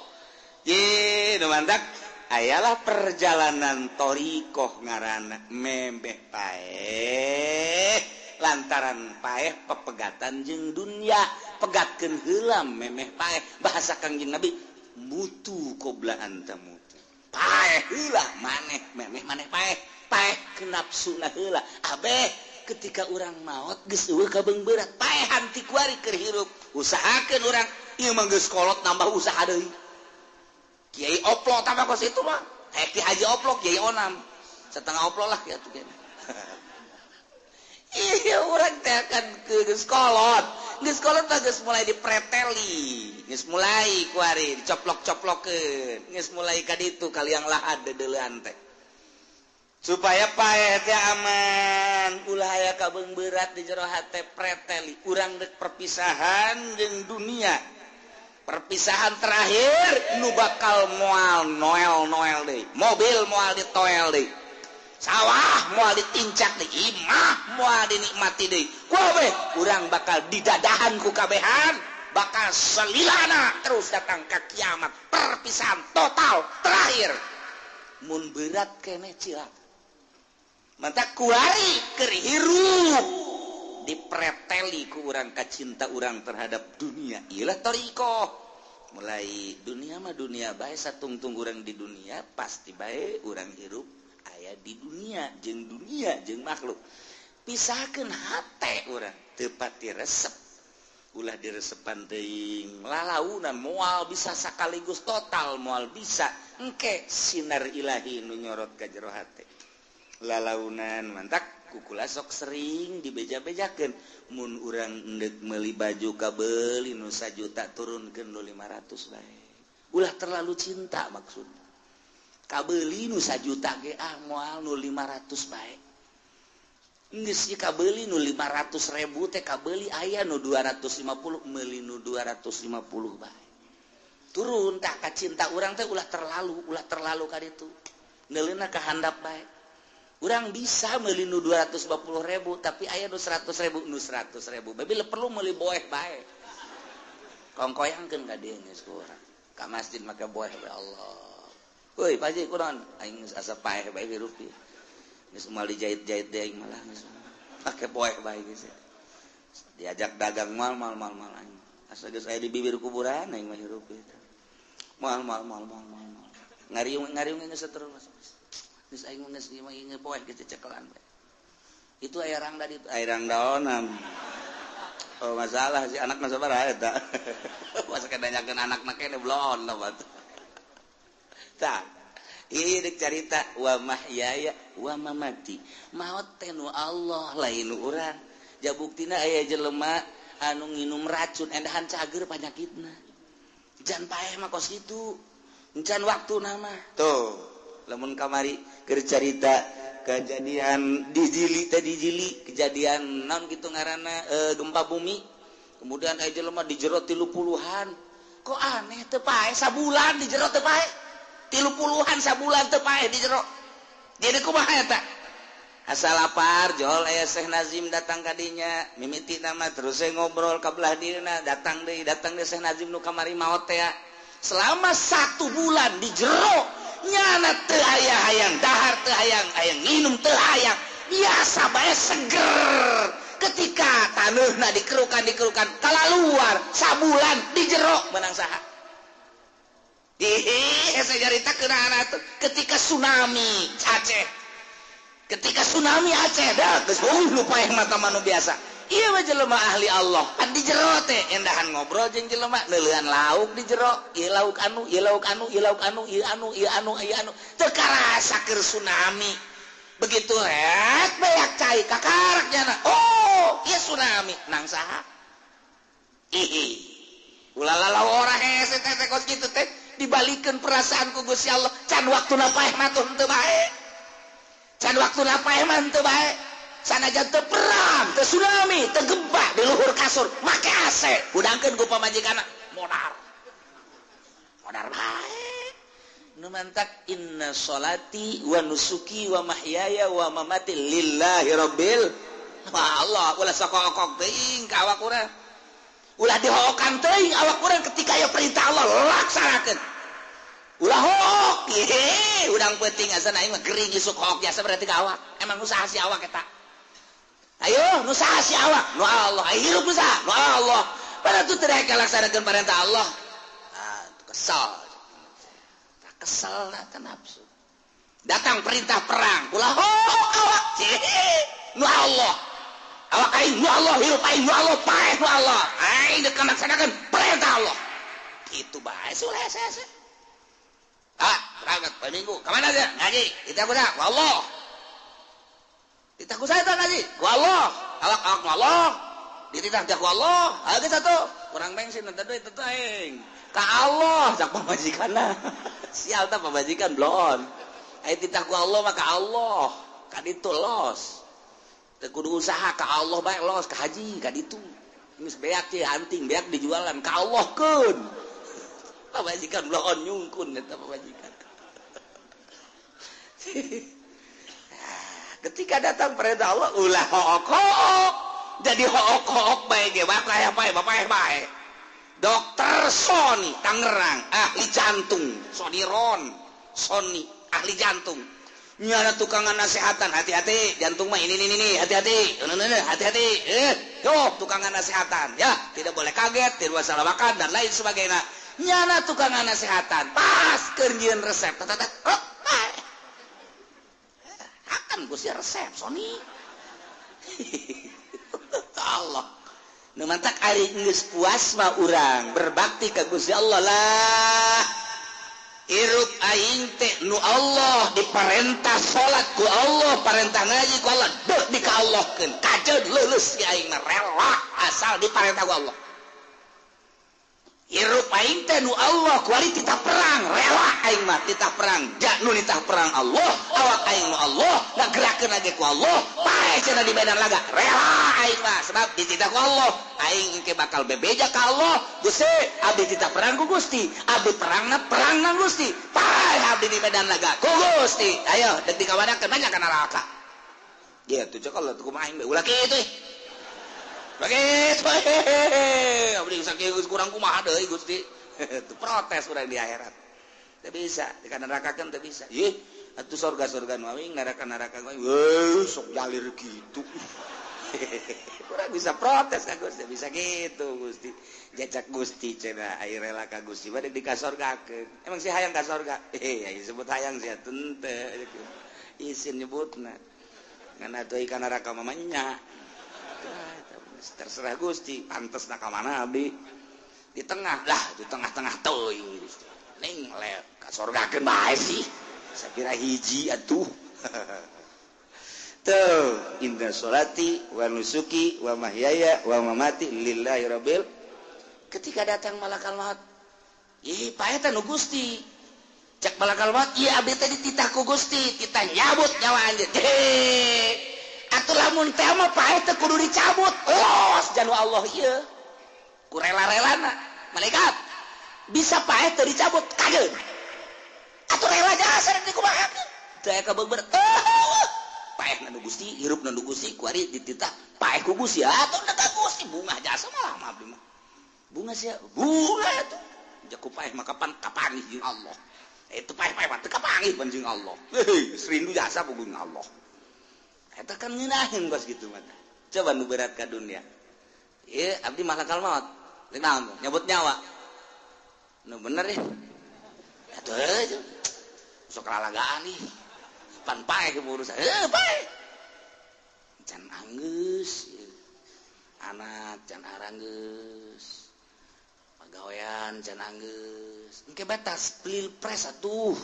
Ye, nu mantak ayalah perjalanan thoriqoh ngaranna memeh paeh lantaran paeh pepegatan jeung dunya, pegatkeun heula memeh paeh. Bahasa Kangjeng Nabi mutu qobla antamutu. Paeh heula maneh memeh maneh paeh. Paeh kenapsuna heula. Abeh ketika urang maot geus eueuh kabeung berat, paehan ti kuari keur hirup. Usahakeun urang ieu mah geus kolot nambah usaha deui. Kiai oplo tambah kos itu mah. Ki Haji oplo, Kiai onam. Setengah oplo lah ya tuh. Iya urang teh akan geus kolot. Geus kolot mah geus mulai dipreteli, geus mulai kuari dicoplok-coplokeun, geus mulai ka ditu kaliang lahat deudeulean teh. Supaya paeh teh aman, ulah aya kabeung berat di jero hate preteli. Urang dek perpisahan jeung dunia. Perpisahan terakhir nu bakal moal noel-noel deui. Mobil moal ditoel deui. Sawah moal ditincak deui, imah moal dinikmati deui. Kabeh urang bakal didadahan ku kabehan, bakal selilana terus datang ka kiamat. Perpisahan total terakhir. Mun berat keneh cilaka. Mantap kuari keur hirup dipreteli ku urang kacinta urang terhadap dunia. Iyalah thoriqoh. Mulai dunia mah dunia bae, satungtung urang di dunia pasti bae urang hirup aya di dunia jeung makhluk. Pisahkeun hate urang teu pati resep. Ulah diresepan teuing lalaunan moal bisa sakaligus total moal bisa. Engke sinar ilahi nu nyorot ka jero hate. Lalaunan mantak kukula sok sering dibeja-bejakeun mun urang endek meuli baju kabeuli nu sajuta turunkeun nu 500 bae. Ulah terlalu cinta maksudna. Kabeuli nu sajuta ge ah moal nu 500 bae. Geus ieu kabeuli nu 500 ribu teh kabeuli aya nu 250 meuli nu 250 bae. Turun tah ka cinta urang teh ulah terlalu ka ditu. Neuleuna ka handap bae. Urang bisa meuli nu 250 ribu tapi aya nu 100 ribu nu 100 ribu. Bae bila perlu meuli boeh bae. Kongkoyangkeun ka dieu geus ku urang. Ka masjid make boeh bae Allah. Woi, Pak Haji kunaon? Aing geus asa paeh bae hirup ieu. Geus moal dijahit-jahit deui aing malah geus. Make boeh bae geus. Diajak dagang mal mal mal mal aing. Asa geus aya di bibir kuburan aing mah hirup ieu. Mal mal mal mal mal. Ngariung-ngariung geus terus. Geus aing geus ieu mah ieu poe geus cecekelan bae. Itu aya rangda ditu, aya rangda onam. Oh masalah si anak mah sabaraha eta. Masa kedanyakeun anakna kene blon batu. Tah, ieu deuk carita wa mahyaya wa mamati. Maot teh nu Allah lain nu urang. Ja buktina aya jelema anu nginum racun endahan cager panyakitna. Jan paeh mah kos kitu. Encan waktu nama. Tuh, lamun kamari keur carita kejadian di Jili teh di Jili, kejadian naon kitu ngaranna gempa bumi. Kemudian aya jelema di jero 30-an. Kok aneh teu paeh sabulan di jero teu paeh. 30-an sabulan teu paeh di jero. Jadi kumaha eta? Asal lapar jol aya Syekh Nazim datang kadinya mimiti nama terus saya ngobrol ka belah dirina datang deui Syekh Nazim nu kamari maot teh selama 1 bulan di jero nyana teu aya hayang dahar teu hayang hayang nginum teu hayang biasa bae seger ketika taneuhna dikerukan kalaluar sabulan di jero menang saha. Ih, saya carita keuna atuh ketika tsunami Aceh. Ketika tsunami Aceh dah geus lupa yang mata manu biasa. Ieu mah jelema ahli Allah. Pan di jero teh endahan ngobrol jeung jelema neuleuan lauk di jero, ieu lauk anu, ieu lauk anu, ieu lauk anu, ieu anu, ieu anu, ieu anu. Teu karasa keur tsunami. Begitu rek beak cai kakarak jana. Oh, ieu tsunami nang saha? Ih. Ulah lalawora hese teh kos kitu teh dibalikeun perasaan ku Gusti Allah. Can waktuna paeh mah teu bae. Can waktu paeh mah teu bae. Sanajan teu perang, teu tsunami, teu gempa di luhur kasur, make AC, hudangkeun ku pamajikanna, modar. Modar bae. Nu mantak inna sholati wa nusuki wa mahyaya wa mamati lillahi rabbil. Wah Allah, ulah sok-okok teuing ka awak urang. Ulah dihokan teuing awak urang ketika aya perintah Allah laksanakeun. Ulah hook, hehe, udang penting asa aing mah gering isuk hook biasa berarti ka awak. Emang usaha si awak eta. Ayo, nu saha si awak? Nu Allah. Ayo hirup nu saha? Nu Allah. Padahal tu teu laksanakeun perintah Allah. Ah, kesal. Tak kesal na nafsu. Datang perintah perang, ulah hook awak. Hehe, nu Allah. Awak aing nu Allah, hirup aing nu Allah, paeh nu Allah. Aing deuk laksanakeun perintah Allah. Kitu bae ulah hese. Ah, berangkat poe Minggu. Ka mana aja? Ngaji. Kita kuda, ku Allah. Ditah ku saya ngaji. Ku Allah. Awak-awak ku Allah. Dititah ku Allah. Ayo satu. Kurang bensin teu duit teu aing. Ka Allah cak pamajikanna. Sial tah pamajikan bloon. Aya titah ku Allah mah ka Allah. Ka ditu los. Teu kudu usaha ka Allah bae los ka haji ka ditu. Geus beak teh anting beak dijualan ka Allah keun. Pamajikan bloon nyungkun eta pamajikan. Ketika datang perintah Allah ulah hook-hook. Jadi hook-hook bae ge bapak bae bapak bae. Dokter Sony Tangerang ahli jantung, Soniron, Sony ahli jantung. Nyana tukangan nasehatan, hati-hati jantung mah ini hati-hati. Hati-hati. Yo tukangan nasehatan ya, tidak boleh kaget, tidak boleh salah makan dan lain sebagainya. Nyana tukangan nasehatan pas keur nyieun resep oh, akan Gusti resep Sony. Allah nu mantak ari geus puas mah urang berbakti ka Gusti Allah lah. Hirup aing teh nu Allah diparentah salat ku Allah, parentah ngaji ku Allah, deuh dikaallahkeun kajeun leuleus si aing mah rela asal diparentah ku Allah. Hirup aing teh nu Allah kuari titah perang rela aing mah titah perang ja nu nitah perang Allah awak aing nu Allah ngagerakeun lagi ku Allah paeh cenah di medan laga rela aing mah sebab dititah ku Allah aing engke bakal bebeja ka Allah Gusti abdi titah perang ku Gusti abdi perangna perang nang Gusti paeh abdi di medan laga ku Gusti ayo deuk dikawadakeun banyak kana neraka gitu cek Allah kumaha aing ulah kitu. Begitu, abdi sakieu kurang kumaha deui Gusti. Itu protes urang di akhirat. Teu bisa, dikanarakakeun teu bisa. Ih, atuh sorga-sorga nu aing, neraka-neraka nu aing. Weuh, sok jalir kitu. Kurang bisa protes ka Gusti, bisa gitu Gusti. Jajak Gusti cenah ai rela ka Gusti bade dikasorgakeun. Emang si hayang ka sorga? Aing sebut hayang sia teu. Isin nyebutna. Ngan atuh ka neraka mah nya. Terserah Gusti, pantes nak mana abdi di tengah lah, di tengah-tengah teuing Gusti. Ning le ka sorgakeun bae sih. Sapira hiji atuh. Tuh, inna sholati wa nusuki wa mahyaya wa mamati lillahi rabbil. Ketika datang malakal maut, ih paeh teh nu Gusti. Cek malakal maut, ieu abdi teh dititah ku Gusti, titah nyabut nyawa anjeun. Atuh lamun teh mah paeh teh kudu dicabut. Los janu Allah ieu. Ku rela-relana malaikat. Bisa paeh teh dicabut kageun. Atuh rela jasa dikumahakeun. Teu aya kabeber. Paeh na nu Gusti, hirup na nu Gusti, kuari dititah paeh ku Gusti. Atuh da ka Gusti bungah jasa malah mah abdi mah. Bunga sia, bunga atuh. Jaku paeh mah kapan kapanggih jeung Allah. Itu paeh-paeh mah teu kapanggih pan jeung Allah. Heuh, rindu jasa puguh Allah. Eta kan ngeunaheun kos kitu mah. Coba nu berat ka dunia. Ieu abdi malakal maut. Rek naon tuh? Nyabut nyawa. Nu bener ya. Atuh heuh. Sok lalagaan ih. Pan paeh urusan. Heuh, paeh. Can anggeus. Anak can aranggeus. Pagawean can anggeus. Engke batas pilpres atuh.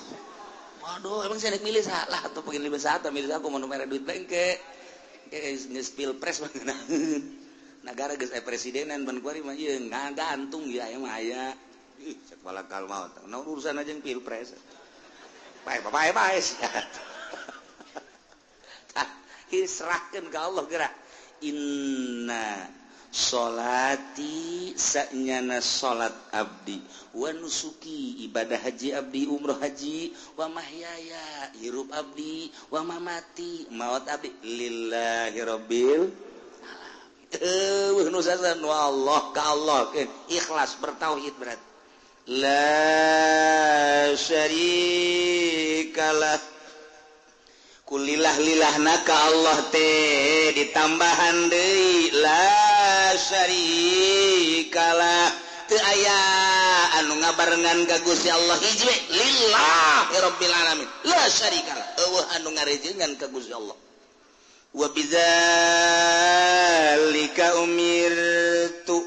Waduh, emang saya nek milih salah atuh pengen milih saha milih aku mau mere duit bae engke. Engke geus pilpres mah ngeunaheun. Nagara geus aya presidenan ban kuari mah ieu ngagantung ya aya mah aya. Ih, cek malakal maut. Naon urusan aja yang pilpres. Paeh paeh paeh sia. Tah, serahkeun ka Allah geura. Inna sholati sanyana salat abdi wa nusuki ibadah haji abdi umroh haji wa mahyaya hirup abdi wa mamati maut abdi lillahi rabbil alamin. Eueuh nu Allah ka Allah ikhlas bertauhid berat la syarikalah kulilah lilahna ka Allah teh ditambahan deui la syarikalah teu aya anu ngabarengan ka Gusti Allah hiji lillahi rabbil alamin la syarikalah eueuh anu ngarejengan ka Gusti Allah wa bidzalika umirtu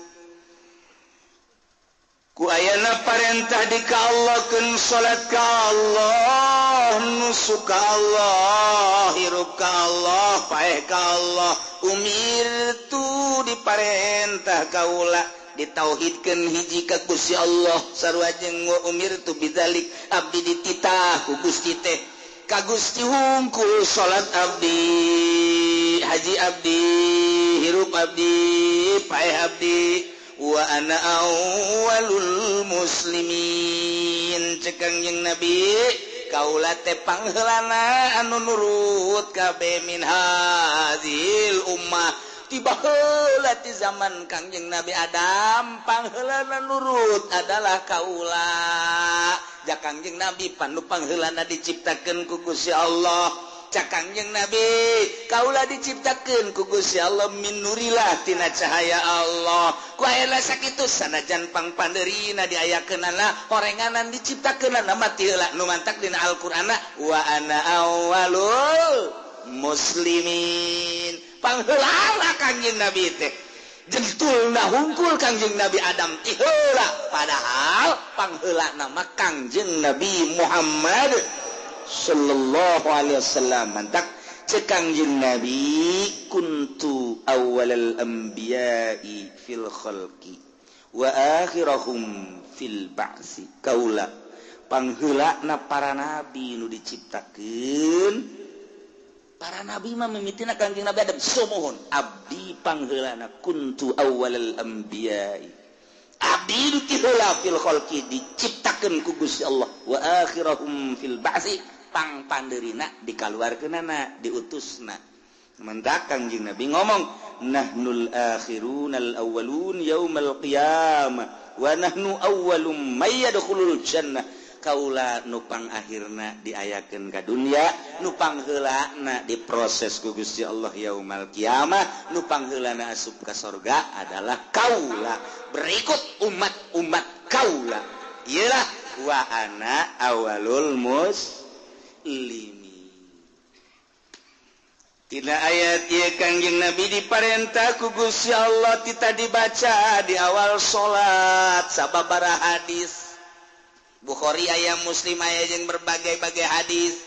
ku ayana parentah di ka Allah keun salat ka Allah nusuk ka Allah hirup ka Allah paeh ka Allah umirtu diparentah kaula ditauhidkeun hiji ka Gusti Allah sarua jeung wa umirtu bidzalik abdi dititah ku Gusti teh ka Gusti hungkul salat abdi haji abdi hirup abdi paeh abdi wa ana awwalul muslimin cek Kangjeng Nabi kaula teh pangheulana anu nurut kabeh min hazil ummah tiba heula ti zaman Kangjeng Nabi Adam pangheulana nurut adalah kaula ja Kangjeng Nabi panu pangheulana diciptakeun ku Gusti Allah cak Kangjeng Nabi kaula diciptakeun ku Gusti Allah min nurilah tina cahaya Allah ku aya sakitu sanajan pangpandeurina diayakeunana horenganan diciptakeunana mati heula nu mantak dina Al-Qur'anna wa ana awwalul muslimin pangheulana Kangjeng Nabi teh jentulna hungkul Kangjeng Nabi Adam ti heula padahal pangheulana mah Kangjeng Nabi Muhammad sallallahu alaihi wasallam mantak cek Kangjeng Nabi kuntu awwalal anbiya'i fil khalqi wa akhirahum fil ba'si kaula pangheulana para nabi nu diciptakeun para nabi mah mimitina Kangjeng Nabi Adam sumuhun abdi pangheulana kuntu awwalal anbiya'i abdi nu ti heula fil khalqi diciptakeun ku Gusti Allah wa akhirahum fil ba'si pangpandeurina dikaluarkeunana diutusna mendak Kangjeng Nabi ngomong nahnul akhirunal awwalun yaumal qiyamah wa nahnu awwalum may yadkhulul jannah kaula nupang akhirna diayakeun ka dunya nupang heulana diproses ku Gusti Allah yaumal qiyamah nupang heulana asup ka sorga adalah kaula berikut umat-umat kaula iyalah wa ana awwalul muslimin. Tina ayat ieu Kangjeng Nabi diparentah ku Gusti Allah tita dibaca di awal salat sababaraha hadis Bukhari aya Muslim aya jeung berbagai-bagai hadis.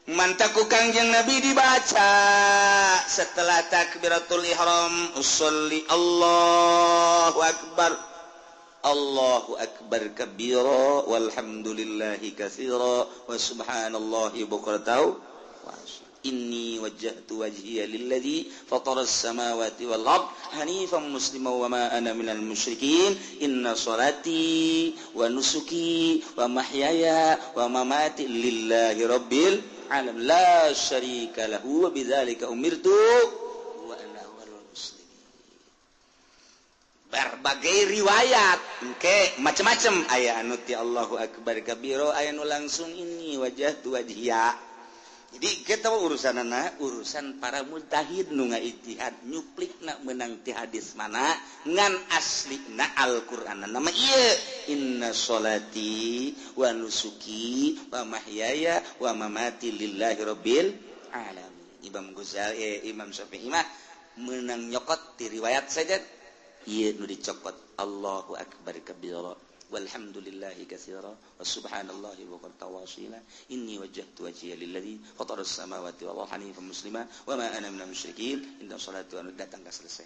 Mantaku Kangjeng Nabi dibaca setelah takbiratul ihram, usolli Allahu akbar, Allahu akbar kabira, walhamdulillahi katsira, wa subhanallahi bukratan wa asila. Inni wajjahtu wajhiya lilladzi fataras samawati wal ard hanifan musliman wa ma ana minal musyrikin. Inna salati wa nusuki wa mahyaya wa mamati lillahi rabbil alamin la syarika lahu wa bidzalika umirtu wa ana awwalul muslimin. Berbagai riwayat engke macam-macam, aya anu ti Allahu akbar kabira, aya nu langsung ini wajjahtu wajhiya. Jadi kita urusan anak, urusan para mujtahid nu ngaijtihad nyuplikna menang ti hadis mana ngan aslina Al-Qur'an nama ieu inna sholati wa nusuki wa mahyaya wa mamati lillahi rabbil alamin. Imam Ghazali, Imam Syafi'i mah menang nyokot ti riwayat saja ieu nu dicokot Allahu akbar kabira walhamdulillahi katsira wa subhanallahi bukratan wa asila. Inni wajjahtu wajhiya lilladzi fataras samawati wal arda hanifan muslima wa ma ana minal musyrikin. Inna salati wa datang ka selesai.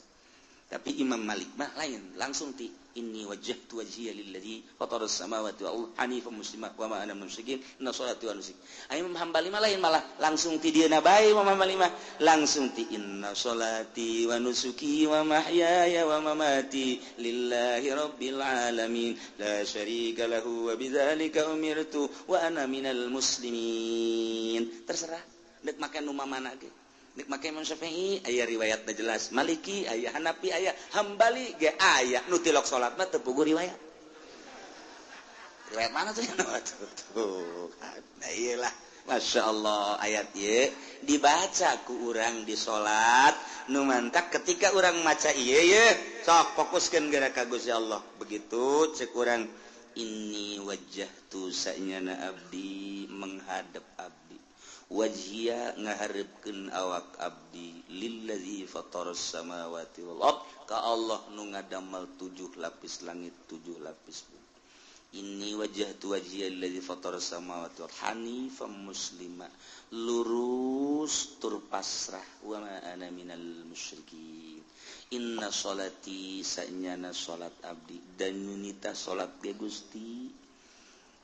Tapi Imam Malik mah lain, langsung ti inni wajjahtu wajhiya lilladzi fataras samawati wal arda hanifan muslima wa ma ana minal musyrikin. Inna salati wa nusuki. Imam Hambali mah lain, malah langsung ti dieuna bae. Imam Hambali mah langsung ti inna salati wa nusuki wa mahyaya wa mamati lillahi rabbil alamin la syarika lahu wa bidzalika umirtu wa ana minal muslimin. Terserah deuk make nu mana ge. Nek make Imam Syafi'i aya riwayatna jelas, Maliki aya, Hanafi aya, Hambali ge aya. Nu tilok salat mah teu puguh riwayat. Riwayat mana tuh? Tuh. Nah iyalah, Masya Allah ayat ieu dibaca ku urang di salat nu mantak ketika urang maca ieu ye sok fokuskeun geura ka Gusti Allah. Begitu cek urang inni wajjahtu sanyana abdi menghadap abdi, wajhiya ngaharepkeun awak abdi, lillazi fataras samawati wal ard ka Allah nu ngadamel 7 lapis langit 7 lapis bumi. Inni wajjahtu wajhiya lillazi fataras samawati wal hanifan muslima, lurus tur pasrah, wa ma ana minal musyrikin. Inna salati sanyana salat abdi dan nunita salat ge Gusti,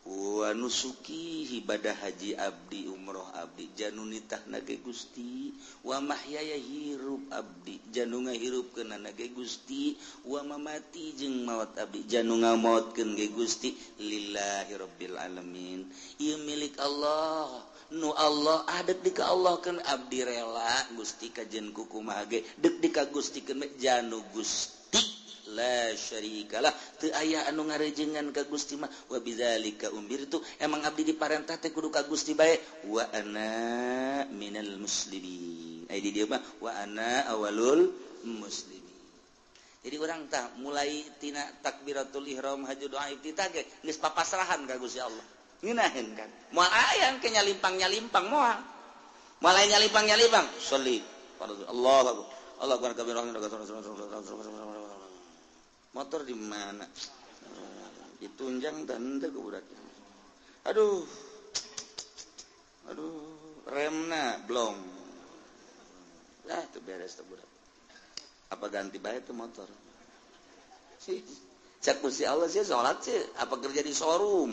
wa nusuki ibadah haji abdi umroh abdi janunitah nage Gusti, wa mahyaya hirup abdi janu ngahirupkeun nage Gusti, wa mamati jeung maot abdi janu ngamaotkeun ge Gusti lillahi rabbil alamin. Ieu milik Allah, nu Allah adek di ka Allah keun abdi rela Gusti kajen kukumaha ge deuk di ka Gusti keun janu Gusti la syarikalah teu aya anu ngarejengan ka Gusti mah. Wa bidzalika umirtu, emang abdi diparentah teh kudu ka Gusti bae, wa ana minal muslimin. Ai di dieu mah wa ana awalul muslimin. Jadi urang tah mulai tina takbiratul ihram haji doa iftitah ge geus papasrahan ka Gusti Allah. Ngeunaheun kan moal aya ke nyalimpang-nyalimpang moal. Moal aya nyalimpang-nyalimpang sholli fardu Allahu akbar Allahu akbar kabira. Motor di mana? Ditunjang dan teu budak. Aduh. Aduh, remna blong. Lah teu beres teu budak. Apa ganti bae tuh motor? Sih, cek Gusti Allah sih salat sih, apa kerja di showroom?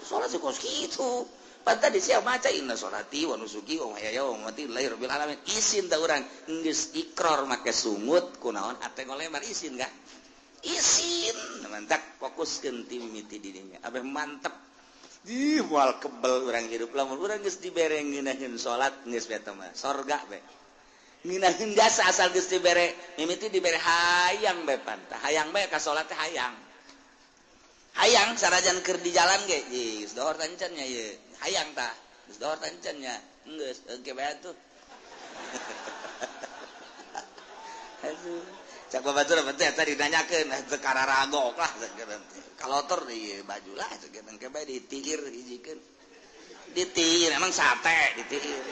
Salat sih kos kitu. Pantas di siap maca inna sholati wa nusuki wa mahyaya wa mamati lillahi rabbil alamin. Isin tah urang geus ikrar make sungut kunaon ate ngolemar isin kan? Isin mantak fokuskeun ti mimiti dirinya abeh mantep di moal kebel urang hirup lamun urang geus dibere ngeunaheun salat geus beta mah sorga be ngeunaheun jasa asal geus dibere mimiti dibere hayang be pantah hayang be ka salat teh hayang hayang sarajan keur di jalan ge geus dohor tancan nya ieu hayang tah geus dohor tancan nya geus engke bae atuh. Aduh cak babatur teh tadi ditanyakeun teu kararagok lah kalotor di baju lah engke bae ditiir hijikeun ditiir emang sate ditiir.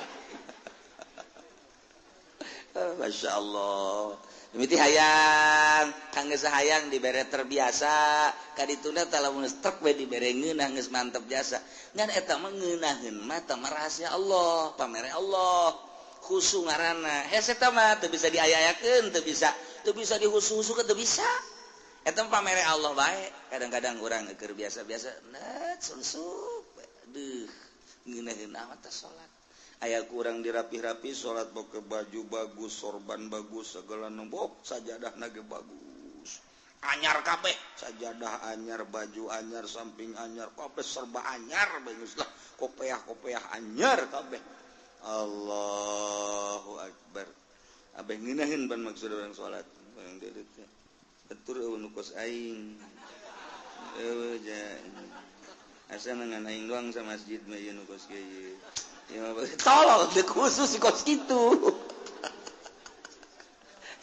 Masya Allah. Mimiti hayang, kangge hayang dibere terbiasa, kadituna tah lamun geus trek we dibere ngeunah, geus mantep jasa. Ngan eta mah ngeunaheun mah tah rahasia Allah, pamere Allah. Khusu ngaranna. Hese eta mah teu bisa diaya-ayakeun, teu bisa dihusu-husukeun, teu bisa. Eta mah pamere Allah bae. Kadang-kadang urang keur biasa-biasa, net susup. Duh, ngeunaheun amat teh salat. Aya kurang dirapih-rapi salat, pakai baju bagus, sorban bagus, segala nombok, sajadah nage bagus. Anyar kabeh, sajadah anyar, baju anyar, samping anyar, kabeh serba anyar bagus lah. Kopeah-kopeah anyar kabeh. Allahu akbar. Abeh ngeunaheun ban maksud orang salat. Barang deuleu teh. Atur eueuh nu kos aing. Eueuh ja. Asa ngan aing doang sa masjid mah ieu nu kos kieu. Ya, tolong, khusus kos kitu.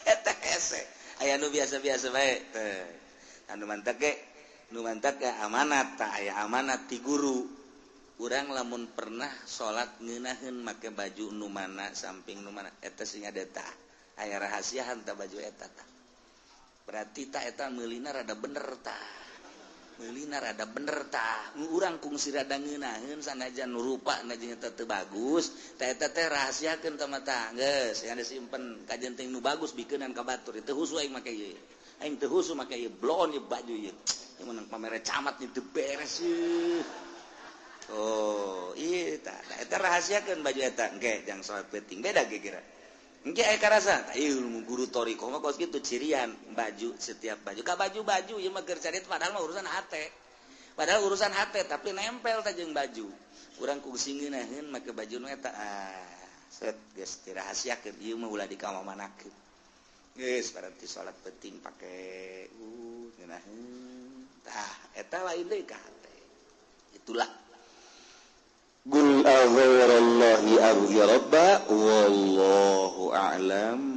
Eta hese. Aya nu biasa-biasa bae teh. Anu mantak ge, nu mantak ge amanat tah, aya amanat ti guru. Urang lamun pernah salat ngeunaheun make baju nu mana, samping nu mana, eta sing ada tah. Aya rahasiaan tah baju eta tah. Berarti tah eta meulina rada bener tah. Meulina rada bener tah. Urang kungsi rada ngeunaheun sanajan nu rupa jeung eta teu bagus, tah eta teh rahasiakeun tah mah tah. Geus, yang disimpen kajen teh nu bagus bikeunan ka batur. Teu husu aing make ieu. Aing teu husu make ieu, bloon ieu baju ieu. Ieu menang pamere camat ieu teu beres ieu. Oh, iya tah. Nah, eta rahasiakeun baju eta. Engke jang salat penting beda ge kira. Engke aya karasa, tah ieu guru thoriqoh mah kos kitu cirian baju, setiap baju. Ka baju-baju ieu mah keur carit, padahal mah urusan hate. Padahal urusan hate tapi nempel tah jeung baju. Urang kungsi ngeunaheun make baju nu eta. Ah, set geus dirahasiakeun ieu mah ulah dikamamanakeun. Geus berarti salat penting pake ngeunaheun. Tah, eta lain deui ka hate. Itulah. Qul aghairallahi abghi rabba wallahu a'lam.